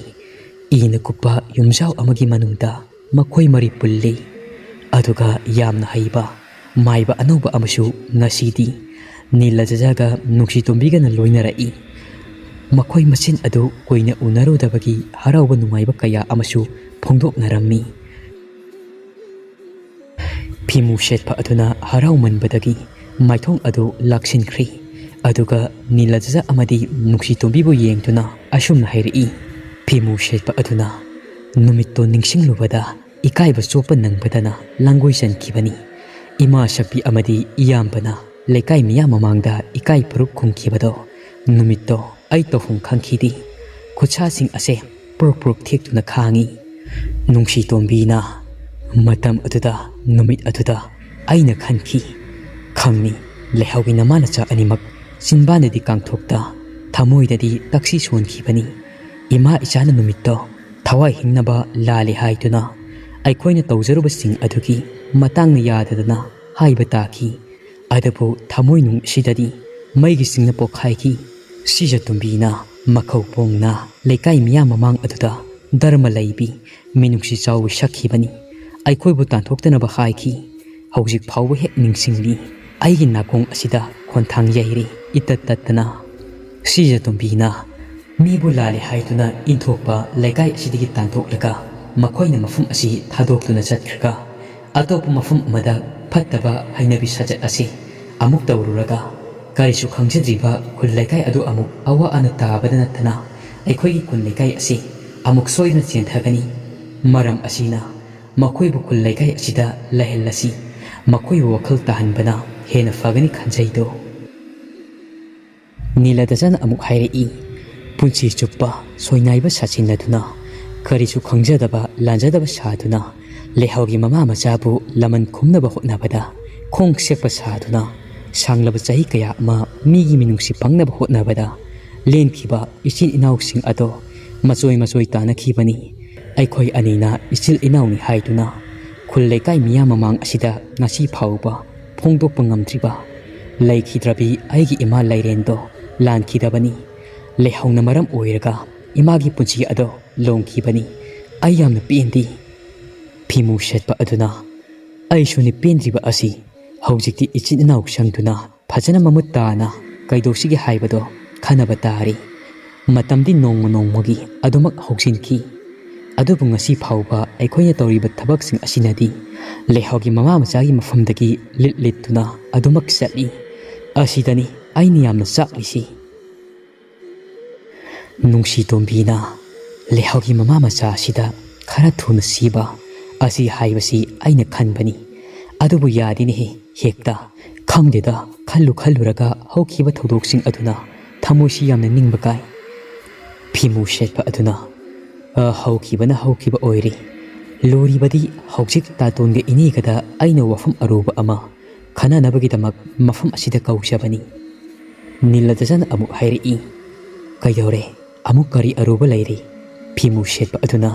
ꯏꯅ ꯀꯨꯞꯄ ꯌꯨꯝꯖꯥꯎ ꯑꯃꯒꯤ ꯃꯅꯨꯡꯗ ꯃꯈꯣꯏ ꯃꯔꯤ ꯄꯨꯜꯂꯤ꯫ ꯑꯗꯨꯒ ꯌꯥꯝꯅ ꯍꯩꯕ ꯃꯥꯏꯕ ꯑꯅꯧꯕ ꯑꯃꯁꯨ ꯉꯁꯤꯗꯤ ꯅꯤꯜꯂꯖꯖꯒ ꯅꯨꯡꯁꯤꯇꯣꯝꯕꯤꯒꯅ ꯂꯣꯏꯅꯔꯛꯏ꯫ ꯃꯈꯣꯏ ꯃꯁꯦꯟ ꯑꯗꯨ ꯀꯨꯏꯅ ꯎꯅꯔꯨꯗꯕꯒꯤ ꯍꯔꯥꯎꯕ ꯅꯨꯡꯉꯥꯏꯕ ꯀꯌꯥ ꯑꯃꯁꯨ ꯐꯣꯡꯗꯣꯛꯅꯔꯝꯃꯤ꯫ ꯐꯤꯃꯨ ꯁꯦꯠꯄ ꯑꯗꯨꯅ ꯍꯔꯥꯎꯃꯟꯕꯗꯒꯤ ꯃꯥꯏꯊꯣꯡ ꯑꯗꯨ ꯂꯥꯛꯁꯤꯟꯈ꯭ꯔꯤ꯫ ꯑꯗꯨꯒ ꯅꯤꯂꯖꯖ ꯑꯃꯗꯤ ꯅꯨꯡꯁꯤꯇꯣꯝꯕꯤꯕꯨ ꯌꯦꯡꯗꯨꯅ ꯑꯁꯨꯝꯅ ꯍꯥꯏꯔꯛꯏ꯫ ꯐꯤꯃꯨ ꯁꯦꯠꯄ ꯑꯗꯨꯅ ꯅꯨꯃꯤꯠꯇꯨ ꯅꯤꯡꯁꯤꯡꯂꯨꯕꯗ ꯏꯀꯥꯏꯕ ꯆꯣꯞꯄ ꯅꯪꯕꯗꯅ ꯂꯥꯡꯒꯣꯏ ꯆꯟꯈꯤꯕꯅꯤ꯫ ꯏꯃꯥ ꯁꯛꯄꯤ ꯑꯃꯗꯤ ꯏꯌꯥꯝꯕꯅ ꯂꯩꯀꯥꯏ ꯃꯤꯌꯥꯝ ꯃꯃꯥꯡꯗ ꯏꯀꯥꯏ ꯄꯨꯔꯨꯞ ꯈꯨꯝꯈꯤꯕꯗꯣ ꯅꯨꯃꯤꯠꯇꯣ ꯑꯩ ꯇꯧꯐꯝ ꯈꯪꯈꯤꯗꯦ꯫ ꯈꯨꯠꯁꯥꯁꯤꯡ ꯑꯁꯦ ꯄꯨꯔꯨꯞ ꯄꯨꯔꯨꯞ ꯊꯦꯛꯇꯨꯅ ꯈꯥꯡꯉꯤ꯫ ꯅꯨꯡꯁꯤꯇꯣꯝꯕꯤꯅ ꯃꯇꯝ ꯑꯗꯨꯗ, ꯅꯨꯃꯤꯠ ꯑꯗꯨꯗ ꯑꯩꯅ ꯈꯟꯈꯤ, ꯈꯪꯅꯤ, ꯂꯩꯍꯥꯎꯒꯤ ꯅꯃꯥꯅꯆꯥ ꯑꯅꯤꯃꯛ ꯆꯤꯟꯕꯥꯟꯗꯗꯤ ꯀꯥꯡꯊꯣꯛꯇ, ꯊꯃꯣꯏꯗꯗꯤ ꯇꯛꯁꯤ ꯁꯣꯟꯈꯤꯕꯅꯤ꯫ ꯏꯃꯥ ꯏꯆꯥꯅ ꯅꯨꯃꯤꯠꯇꯣ ꯊꯋꯥꯏ ꯍꯤꯡꯅꯕ ꯂꯥꯜꯂꯤ ꯍꯥꯏꯗꯨꯅ ꯑꯩꯈꯣꯏꯅ ꯇꯧꯖꯔꯨꯕꯁꯤꯡ ꯑꯗꯨꯒꯤ ꯃꯇꯥꯡꯗ ꯌꯥꯗꯗꯅ ꯍꯥꯏꯕ ꯇꯥꯈꯤ꯫ ꯑꯗꯨꯕꯨ ꯊꯃꯣꯏꯅꯨꯡ ꯑꯁꯤꯗꯗꯤ ꯃꯩꯒꯤ ꯁꯤꯡꯅ ꯄꯣꯛꯈꯥꯏꯈꯤ꯫ ꯁꯤꯖꯇꯣꯝꯕꯤꯅ ꯃꯈꯧ ꯄꯣꯡꯅ ꯂꯩꯀꯥꯏ ꯃꯤꯌꯥꯝ ꯃꯃꯥꯡ ꯑꯗꯨꯗ ꯙꯔꯃ ꯂꯩꯕꯤ ꯃꯤꯅꯨꯡꯁꯤ ꯆꯥꯎꯕꯤ ꯁꯛꯈꯤꯕꯅꯤ꯫ ꯑꯩꯈꯣꯏꯕꯨ ꯇꯥꯟꯊꯣꯛꯇꯅꯕ ꯍꯥꯏꯈꯤ꯫ ꯍꯧꯖꯤꯛ ꯐꯥꯎꯕ ꯍꯦꯛ ꯅꯤꯡꯁꯤꯡꯂꯤ꯫ ꯑꯩꯒꯤ ꯅꯥꯀꯣꯡ ꯑꯁꯤꯗ ꯈꯣꯟꯊꯥꯡ ꯌꯩꯔꯤ ꯏꯇꯠ ꯇꯠꯇꯅ꯫ ꯁꯤꯖꯇꯣꯝꯕꯤꯅ ꯃꯤꯕꯨ ꯂꯥꯜꯂꯦ ꯍꯥꯏꯗꯨꯅ ꯏꯟꯊꯣꯛꯄ ꯂꯩꯀꯥꯏ ꯑꯁꯤꯗꯒꯤ ꯇꯥꯟꯊꯣꯛꯂꯒ ꯃꯈꯣꯏꯅ ꯃꯐꯝ ꯑꯁꯤ ꯊꯥꯗꯣꯛꯇꯨꯅ ꯆꯠꯈ꯭ꯔꯒ ꯑꯇꯣꯞꯄ ꯃꯐꯝ ꯑꯃꯗ ꯐꯠꯇꯕ ꯍꯩꯅꯕꯤ ꯁꯥꯖꯠ ꯑꯁꯤ ꯑꯃꯨꯛ ꯇꯧꯔꯨꯔꯒ ꯀꯔꯤꯁꯨ ꯈꯪꯖꯗ꯭ꯔꯤꯕ ꯈꯨꯜ ꯂꯩꯀꯥꯏ ꯑꯗꯨ ꯑꯃꯨꯛ ꯑꯋꯥ ꯑꯅꯥ ꯇꯥꯕꯗ ꯅꯠꯇꯅ ꯑꯩꯈꯣꯏꯒꯤ ꯈꯨꯜ ꯂꯩꯀꯥꯏ ꯑꯁꯤ ꯑꯃꯨꯛ ꯁꯣꯏꯗꯅ ꯆꯦꯟꯊꯒꯅꯤ꯫ ꯃꯔꯝ ꯑꯁꯤꯅ ꯃꯈꯣꯏꯕꯨ ꯈꯨꯜ ꯂꯩꯀꯥꯏ ꯑꯁꯤꯗ ꯂꯩꯍꯜꯂꯁꯤ꯫ ꯃꯈꯣꯏꯕꯨ ꯋꯥꯈꯜ ꯇꯥꯍꯟꯕꯅ ꯍꯦꯟꯅ ꯐꯒꯅꯤ ꯈꯟꯖꯩꯗꯣ꯫ ꯅꯤꯂꯗꯆꯟ ꯑꯃꯨꯛ ꯍꯥꯏꯔꯛꯏ, ꯄꯨꯟꯁꯤ ꯆꯨꯞꯄ ꯁꯣꯏꯅꯥꯏꯕ ꯁꯥꯁꯤꯟꯅꯗꯨꯅ ꯀꯔꯤꯁꯨ ꯈꯪꯖꯗꯕ ꯂꯥꯟꯖꯗꯕ ꯁꯥꯗꯨꯅ ꯂꯩꯍꯥꯎꯒꯤ ꯃꯃꯥ ꯃꯆꯥꯕꯨ ꯂꯃꯟ ꯈꯨꯝꯅꯕ ꯍꯣꯠꯅꯕꯗ ꯈꯣꯡ ꯁꯦꯛꯄ ꯁꯥꯗꯨꯅ ꯁꯥꯡꯂꯕ ꯆꯍꯤ ꯀꯌꯥ ꯑꯃ ꯃꯤꯒꯤ ꯃꯤꯅꯨꯡꯁꯤ ꯐꯪꯅꯕ ꯍꯣꯠꯅꯕꯗ ꯂꯦꯟꯈꯤꯕ ꯏꯆꯤꯟ ꯏꯅꯥꯎꯁꯤꯡ ꯑꯗꯣ ꯃꯆꯣꯏ ꯃꯆꯣꯏ ꯇꯥꯅꯈꯤꯕꯅꯤ꯫ ꯑꯩꯈꯣꯏ ꯑꯅꯤꯅ ꯏꯆꯤꯜ ꯏꯅꯥꯎꯅꯤ ꯍꯥꯏꯗꯨꯅ ꯈꯨꯜ ꯂꯩꯀꯥꯏ ꯃꯤꯌꯥꯝ ꯃꯃꯥꯡ ꯑꯁꯤꯗ ꯉꯁꯤ ꯐꯥꯎꯕ ꯐꯣꯡꯗꯣꯛꯄ ꯉꯝꯗ꯭ꯔꯤꯕ ꯂꯩꯈꯤꯗ꯭ꯔꯕꯤ ꯑꯩꯒꯤ ꯏꯃꯥ ꯂꯥꯏꯔꯦꯟꯗꯣ ꯂꯥꯟꯈꯤꯗꯕꯅꯤ꯫ ꯂꯩꯍꯧꯅ ꯃꯔꯝ ꯑꯣꯏꯔꯒ ꯏꯃꯥꯒꯤ ꯄꯨꯟꯁꯤ ꯑꯗꯣ ꯂꯣꯡꯈꯤꯕꯅꯤ꯫ ꯑꯩ ꯌꯥꯝꯅ ꯄꯦꯟꯗꯦ꯫ ꯐꯤꯃꯨ ꯁꯦꯠꯄ ꯑꯗꯨꯅ, ꯑꯩꯁꯨꯅꯤ ꯄꯦꯟꯗ꯭ꯔꯤꯕ ꯑꯁꯤ꯫ ꯍꯧꯖꯤꯛꯇꯤ ꯏꯆꯤꯟ ꯏꯅꯥꯎ ꯁꯪꯗꯨꯅ ꯐꯖꯅ ꯃꯃꯨꯠ ꯇꯥꯅ ꯀꯩꯗꯧꯁꯤꯒꯦ ꯍꯥꯏꯕꯗꯣ ꯈꯟꯅꯕ ꯇꯥꯔꯤ꯫ ꯃꯇꯝꯗꯤ ꯅꯣꯡꯃ ꯅꯣꯡꯃꯒꯤ ꯑꯗꯨꯃꯛ ꯍꯧꯖꯤꯟꯈꯤ꯫ ꯑꯗꯨꯕꯨ ꯉꯁꯤ ꯐꯥꯎꯕ ꯑꯩꯈꯣꯏꯅ ꯇꯧꯔꯤꯕ ꯊꯕꯛꯁꯤꯡ ꯑꯁꯤꯅꯗꯤ ꯂꯩꯍꯥꯎꯒꯤ ꯃꯃꯥ ꯃꯆꯥꯒꯤ ꯃꯐꯝꯗꯒꯤ ꯂꯤꯠ ꯂꯤꯠꯇꯨꯅ ꯑꯗꯨꯃꯛ ꯆꯠꯂꯤ꯫ ꯑꯁꯤꯗꯅꯤ ꯑꯩꯅ ꯌꯥꯝꯅ ꯆꯥꯛꯂꯤꯁꯤ꯫ ꯅꯨꯡꯁꯤ ꯇꯣꯝꯕꯤꯅ ꯂꯩꯍꯥꯎꯒꯤ ꯃꯃꯥ ꯃꯆꯥ ꯑꯁꯤꯗ ꯈꯔ ꯊꯨꯅ ꯁꯤꯕ ꯑꯁꯤ ꯍꯥꯏꯕꯁꯤ ꯑꯩꯅ ꯈꯟꯕꯅꯤ꯫ ꯑꯗꯨꯕꯨ ꯌꯥꯗꯦꯅꯦꯍꯦ ꯍꯦꯛꯇ꯫ ꯈꯪꯗꯦꯗ, ꯈꯜꯂꯨ ꯈꯜꯂꯨꯔꯒ ꯍꯧꯈꯤꯕ ꯊꯧꯗꯣꯛꯁꯤꯡ ꯑꯗꯨꯅ ꯊꯃꯣꯏꯁꯤ ꯌꯥꯝꯅ ꯅꯤꯡꯕ ꯀꯥꯏ꯫ ꯐꯤꯃꯨ ꯁꯦꯠꯄ ꯑꯗꯨꯅ, "ꯑ, ꯍꯧꯈꯤꯕꯅ ꯍꯧꯈꯤꯕ ꯑꯣꯏꯔꯦ꯫ ꯂꯨꯔꯤꯕꯗꯤ ꯍꯧꯖꯤꯛ ꯇꯥꯇꯣꯟꯒ ꯏꯅꯦꯒꯗ ꯑꯩꯅ ꯋꯥꯐꯝ ꯑꯔꯨꯕ ꯑꯃ ꯈꯟꯅꯅꯕꯒꯤꯗꯃꯛ ꯃꯐꯝ ꯑꯁꯤꯗ ꯀꯧꯖꯕꯅꯤ꯫" ꯅꯤꯂꯗꯆꯟ ꯑꯃꯨꯛ ꯍꯥꯏꯔꯛꯏ, "ꯀꯩꯗꯧꯔꯦ? ꯑꯃꯨꯛ ꯀꯔꯤ ꯑꯔꯨꯕ ꯂꯩꯔꯤ?" ꯐꯤꯃꯨ ꯁꯦꯠꯄ ꯑꯗꯨꯅ,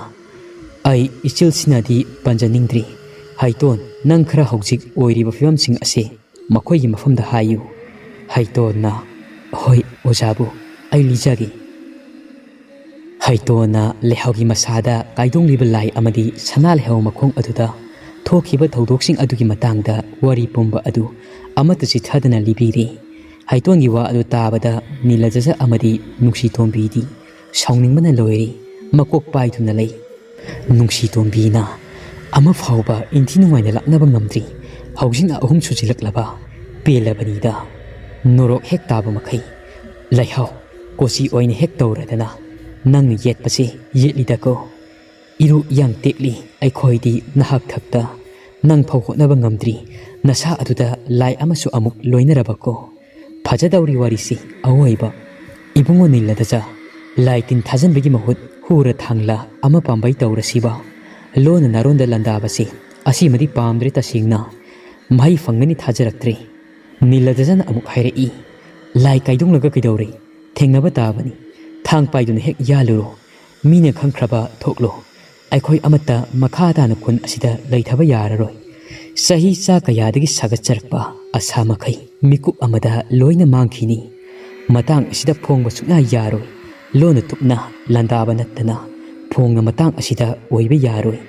"ꯑꯩ ꯏꯆꯤꯜꯁꯤꯅꯗꯤ ꯄꯟꯖꯅꯤꯡꯗ꯭ꯔꯤ꯫ ꯍꯩꯇꯣꯟ, ꯅꯪ ꯈꯔ ꯍꯧꯖꯤꯛ ꯑꯣꯏꯔꯤꯕ ꯐꯤꯕꯝꯁꯤꯡ ꯑꯁꯦ ꯃꯈꯣꯏꯒꯤ ꯃꯐꯝꯗ ꯍꯥꯏꯌꯨ꯫" ꯍꯩꯇꯣꯟꯅ, "ꯍꯣꯏ ꯑꯣꯖꯥꯕꯨ, ꯑꯩ ꯂꯤꯖꯒꯦ꯫ ꯍꯩꯇꯣꯟꯅ ꯂꯩꯍꯥꯎꯒꯤ ꯃꯁꯥꯗ ꯀꯥꯏꯗꯣꯡꯂꯤꯕ ꯂꯥꯏ ꯑꯃꯗꯤ ꯁꯅꯥ ꯂꯩꯍꯥꯎ ꯃꯈꯣꯡ ꯑꯗꯨꯗ ꯊꯣꯛꯈꯤꯕ ꯊꯧꯗꯣꯛꯁꯤꯡ ꯑꯗꯨꯒꯤ ꯃꯇꯥꯡꯗ ꯋꯥꯔꯤ ꯄꯨꯝꯕ ꯑꯗꯨ ꯑꯃꯠꯇ ꯆꯤꯠꯊꯗꯅ ꯂꯤꯕꯤꯔꯤ꯫ ꯍꯩꯇꯣꯟꯒꯤ ꯋꯥ ꯑꯗꯨ ꯇꯥꯕꯗ ꯅꯤꯂꯖꯖ ꯑꯃꯗꯤ ꯅꯨꯡꯁꯤꯇꯣꯝꯕꯤꯗꯤ ꯁꯥꯎꯅꯤꯡꯕꯅ ꯂꯣꯏꯔꯦ꯫ ꯃꯀꯣꯛ ꯄꯥꯏꯗꯨꯅ ꯂꯩ꯫ ꯅꯨꯡꯁꯤꯇꯣꯝꯕꯤꯅ ꯑꯃ ꯐꯥꯎꯕ ꯏꯟꯊꯤ ꯅꯨꯡꯉꯥꯏꯅ ꯂꯥꯛꯅꯕ ꯉꯝꯗ꯭ꯔꯤ꯫ ꯍꯧꯖꯤꯛꯅ ꯑꯍꯨꯝ ꯁꯨꯖꯤꯜꯂꯛꯂꯕ꯫ ꯄꯦꯜꯂꯕꯅꯤꯗ꯫ ꯅꯣꯔꯣꯛ ꯍꯦꯛ ꯇꯥꯕ ꯃꯈꯩ꯫ ꯂꯩꯍꯥꯎ ꯀꯣꯆꯤ ꯑꯣꯏꯅ ꯍꯦꯛ ꯇꯧꯔꯗꯅ꯫ ꯅꯪꯅ ꯌꯦꯠꯄꯁꯦ ꯌꯦꯠꯂꯤꯗꯀꯣ꯫ ꯏꯔꯨ ꯏꯌꯥꯡ ꯇꯦꯛꯂꯤ ꯑꯩꯈꯣꯏꯗꯤ ꯅꯍꯥꯛ ꯊꯛꯇ꯫ ꯅꯪ ꯐꯥꯎ ꯍꯣꯠꯅꯕ ꯉꯝꯗ꯭ꯔꯤ꯫ ꯅꯁꯥ ꯑꯗꯨꯗ ꯂꯥꯏ ꯑꯃꯁꯨ ꯑꯃꯨꯛ ꯂꯣꯏꯅꯔꯕꯀꯣ꯫ ꯐꯖꯗꯧꯔꯤ ꯋꯥꯔꯤꯁꯤ ꯑꯋꯣꯏꯕ꯫ ꯏꯕꯨꯡꯉꯣ ꯅꯤꯜꯂꯗꯆꯥ, ꯂꯥꯏ ꯇꯤꯟ ꯊꯥꯖꯟꯕꯒꯤ ꯃꯍꯨꯠ ꯍꯨꯔ ꯊꯥꯡꯂ ꯑꯃ ꯄꯥꯝꯕꯩ ꯇꯧꯔꯁꯤꯕ꯫ ꯂꯣꯟꯅ ꯅꯥꯔꯣꯟꯗ ꯂꯥꯟꯗꯥꯕꯁꯤ ꯑꯁꯤꯃꯗꯤ ꯄꯥꯝꯗ꯭ꯔꯦ ꯇꯁꯦꯡꯅ꯫ ꯃꯍꯩ ꯐꯪꯒꯅꯤ ꯊꯥꯖꯔꯛꯇ꯭ꯔꯦ꯫ ꯅꯤꯜꯂꯗꯆꯥꯅ ꯑꯃꯨꯛ ꯍꯥꯏꯔꯛꯏ, "ꯂꯥꯏ ꯀꯥꯏꯗꯣꯡꯂꯒ ꯀꯩꯗꯧꯔꯦ? ꯊꯦꯡꯅꯕ ꯇꯥꯕꯅꯤ꯫ ꯊꯥꯡ ꯄꯥꯏꯗꯨꯅ ꯍꯦꯛ ꯌꯥꯜꯂꯨꯔꯣ꯫ ꯃꯤꯅ ꯈꯪꯈ꯭ꯔꯕ ꯊꯣꯛꯂꯣ꯫ ꯑꯩꯈꯣꯏ ꯑꯃꯠꯇ ꯃꯈꯥ ꯇꯥꯅ ꯈꯨꯟ ꯑꯁꯤꯗ ꯂꯩꯊꯕ ꯌꯥꯔꯔꯣꯏ꯫ ꯆꯍꯤ ꯆꯥ ꯀꯌꯥꯗꯒꯤ ꯁꯥꯒꯠꯆꯔꯛꯄ ꯑꯁꯥ ꯃꯈꯩ ꯃꯤꯀꯨꯞ ꯑꯃꯗ ꯂꯣꯏꯅ ꯃꯥꯡꯈꯤꯅꯤ꯫ ꯃꯇꯥꯡ ꯑꯁꯤꯗ ꯐꯣꯡꯕ ꯁꯨꯛꯌꯥ ꯌꯥꯔꯣꯏ꯫ ꯂꯣꯟꯅ ꯇꯨꯞꯅ ꯂꯥꯟꯗꯥꯕ ꯅꯠꯇꯅ ꯐꯣꯡꯅ ꯃꯇꯥꯡ ꯑꯁꯤꯗ ꯑꯣꯏꯕ ꯌꯥꯔꯣꯏ꯫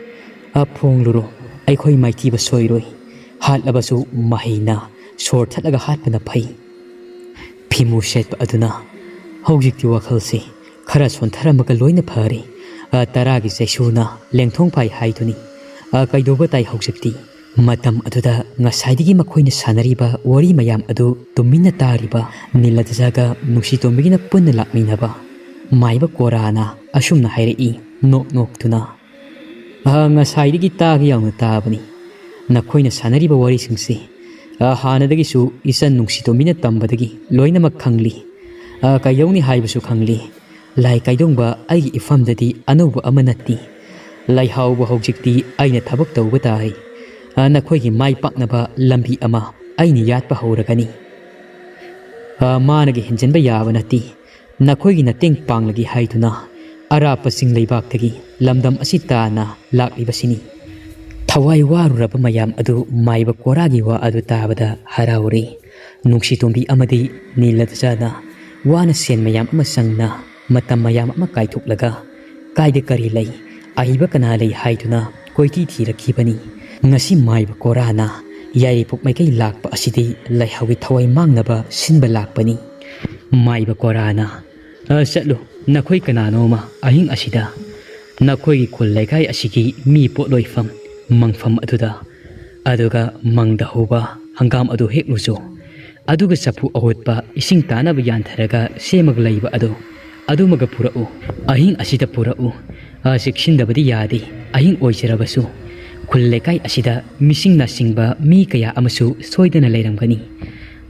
ꯑ, ꯐꯣꯡꯂꯨꯔꯣ꯫ ꯑꯩꯈꯣꯏ ꯃꯥꯏꯊꯤꯕ ꯁꯣꯏꯔꯣꯏ꯫ ꯍꯥꯠꯂꯕꯁꯨ ꯃꯍꯩꯅ ꯁꯣꯔ ꯊꯠꯂꯒ ꯍꯥꯠꯄꯅ ꯐꯩ꯫" ꯐꯤꯃꯨ ꯁꯦꯠꯄ ꯑꯗꯨꯅ, "ꯍꯧꯖꯤꯛꯇꯤ ꯋꯥꯈꯜꯁꯤ ꯈꯔ ꯁꯣꯟꯊꯔꯝꯃꯒ ꯂꯣꯏꯅ ꯐꯔꯦ꯫ ꯑ, ꯇꯔꯥꯒꯤ ꯆꯩꯁꯨꯅ ꯂꯦꯡꯊꯣꯡ ꯐꯥꯏ ꯍꯥꯏꯗꯨꯅꯤ꯫ ꯑ, ꯀꯩꯗꯧꯕ ꯇꯥꯏ ꯍꯧꯖꯤꯛꯇꯤ?" ꯃꯇꯝ ꯑꯗꯨꯗ ꯉꯁꯥꯏꯗꯒꯤ ꯃꯈꯣꯏꯅ ꯁꯥꯟꯅꯔꯤꯕ ꯋꯥꯔꯤ ꯃꯌꯥꯝ ꯑꯗꯨ ꯇꯨꯃꯤꯟꯅ ꯇꯥꯔꯤꯕ ꯅꯤꯂꯗꯖꯥꯒ ꯅꯨꯡꯁꯤꯇꯣꯝꯕꯤꯒꯅ ꯄꯨꯟꯅ ꯂꯥꯛꯃꯤꯟꯅꯕ ꯃꯥꯏꯕ ꯀꯣꯔꯥꯅ ꯑꯁꯨꯝꯅ ꯍꯥꯏꯔꯛꯏ, ꯅꯣꯛ ꯅꯣꯛꯇꯨꯅ, "ꯑ, ꯉꯁꯥꯏꯗꯒꯤ ꯇꯥꯒꯦ ꯌꯥꯎꯅ ꯇꯥꯕꯅꯤ꯫ ꯅꯈꯣꯏꯅ ꯁꯥꯟꯅꯔꯤꯕ ꯋꯥꯔꯤꯁꯤꯡꯁꯤ, ꯑ, ꯍꯥꯟꯅꯗꯒꯤꯁꯨ ꯏꯆꯟ ꯅꯨꯡꯁꯤꯇꯣꯝꯕꯤꯅ ꯇꯝꯕꯗꯒꯤ ꯂꯣꯏꯅꯃꯛ ꯈꯪꯂꯤ꯫ ꯑ, ꯀꯩꯗꯧꯅꯤ ꯍꯥꯏꯕꯁꯨ ꯈꯪꯂꯤ꯫ ꯂꯥꯏ ꯀꯥꯏꯗꯣꯡꯕ ꯑꯩꯒꯤ ꯏꯐꯝꯗꯗꯤ ꯑꯅꯧꯕ ꯑꯃ ꯅꯠꯇꯦ꯫ ꯂꯩꯍꯥꯎꯕ ꯍꯧꯖꯤꯛꯇꯤ ꯑꯩꯅ ꯊꯕꯛ ꯇꯧꯕ ꯇꯥꯏ꯫ ꯑ, ꯅꯈꯣꯏꯒꯤ ꯃꯥꯏ ꯄꯥꯛꯅꯕ ꯂꯝꯕꯤ ꯑꯃ ꯑꯩꯅ ꯌꯥꯠꯄ ꯍꯧꯔꯒꯅꯤ꯫ ꯑ, ꯃꯥꯅꯒ ꯍꯦꯟꯖꯤꯟꯕ ꯌꯥꯕ ꯅꯠꯇꯦ꯫ ꯅꯈꯣꯏꯒꯤ ꯃꯇꯦꯡ ꯄꯥꯡꯂꯒꯦ ꯍꯥꯏꯗꯨꯅ ꯑꯔꯥꯞꯄ ꯆꯤꯡ ꯂꯩꯕꯥꯛꯇꯒꯤ ꯂꯝꯗꯝ ꯑꯁꯤ ꯇꯥꯟꯅ ꯂꯥꯛꯂꯤꯕꯁꯤꯅꯤ꯫" ꯊꯋꯥꯏ ꯋꯥꯔꯨꯔꯕ ꯃꯌꯥꯝ ꯑꯗꯨ ꯃꯥꯏꯕ ꯀꯣꯔꯥꯒꯤ ꯋꯥ ꯑꯗꯨ ꯇꯥꯕꯗ ꯍꯔꯥꯎꯔꯦ꯫ ꯅꯨꯡꯁꯤꯇꯣꯝꯕꯤ ꯑꯃꯗꯤ ꯅꯤꯂꯗꯆꯥꯅ ꯋꯥꯅ ꯁꯦꯟ ꯃꯌꯥꯝ ꯑꯃ ꯆꯪꯅ ꯃꯇꯝ ꯃꯌꯥꯝ ꯑꯃ ꯀꯥꯏꯊꯣꯛꯂꯒ ꯀꯥꯏꯗ ꯀꯔꯤ ꯂꯩ, ꯑꯍꯩꯕ ꯀꯅꯥ ꯂꯩ ꯍꯥꯏꯗꯨꯅ ꯀꯣꯏꯊꯤ ꯊꯤꯔꯛꯈꯤꯕꯅꯤ꯫ ꯉꯁꯤ ꯃꯥꯏꯕ ꯀꯣꯔꯥꯅ ꯌꯥꯏꯔꯤꯄꯣꯛ ꯃꯥꯏꯀꯩ ꯂꯥꯛꯄ ꯑꯁꯤꯗꯤ ꯂꯩꯍꯥꯎꯒꯤ ꯊꯋꯥꯏ ꯃꯥꯡꯅꯕ ꯁꯤꯟꯕ ꯂꯥꯛꯄꯅꯤ꯫ ꯃꯥꯏꯕ ꯀꯣꯔꯥꯅ, "ꯑ, ꯆꯠꯂꯨ, ꯅꯈꯣꯏ ꯀꯅꯥꯅꯣꯃ ꯑꯍꯤꯡ ꯑꯁꯤꯗ ꯅꯈꯣꯏꯒꯤ ꯈꯨꯜ ꯂꯩꯀꯥꯏ ꯑꯁꯤꯒꯤ ꯃꯤ ꯄꯣꯠꯂꯣꯏꯐꯝ ꯃꯪꯐꯝ ꯑꯗꯨꯗ, ꯑꯗꯨꯒ ꯃꯪꯗ ꯍꯧꯕ ꯍꯪꯒꯥꯝ ꯑꯗꯨ ꯍꯦꯛꯂꯨꯆꯣ꯫ ꯑꯗꯨꯒ ꯆꯐꯨ ꯑꯍꯨꯠꯄ ꯏꯁꯤꯡ ꯇꯥꯅꯕ ꯌꯥꯟꯊꯔꯒ ꯁꯦꯝꯃꯒ ꯂꯩꯕ ꯑꯗꯨ, ꯑꯗꯨꯃꯒ ꯄꯨꯔꯛꯎ꯫ ꯑꯍꯤꯡ ꯑꯁꯤꯗ ꯄꯨꯔꯛꯎ꯫ ꯑ, ꯆꯦꯛꯁꯤꯟꯗꯕꯗꯤ ꯌꯥꯗꯦ꯫ ꯑꯍꯤꯡ ꯑꯣꯏꯖꯔꯕꯁꯨ ꯈꯨꯜ ꯂꯩꯀꯥꯏ ꯑꯁꯤꯗ ꯃꯤꯁꯤꯡ ꯅꯥꯁꯤꯡꯕ ꯃꯤ ꯀꯌꯥ ꯑꯃꯁꯨ ꯁꯣꯏꯗꯅ ꯂꯩꯔꯝꯒꯅꯤ꯫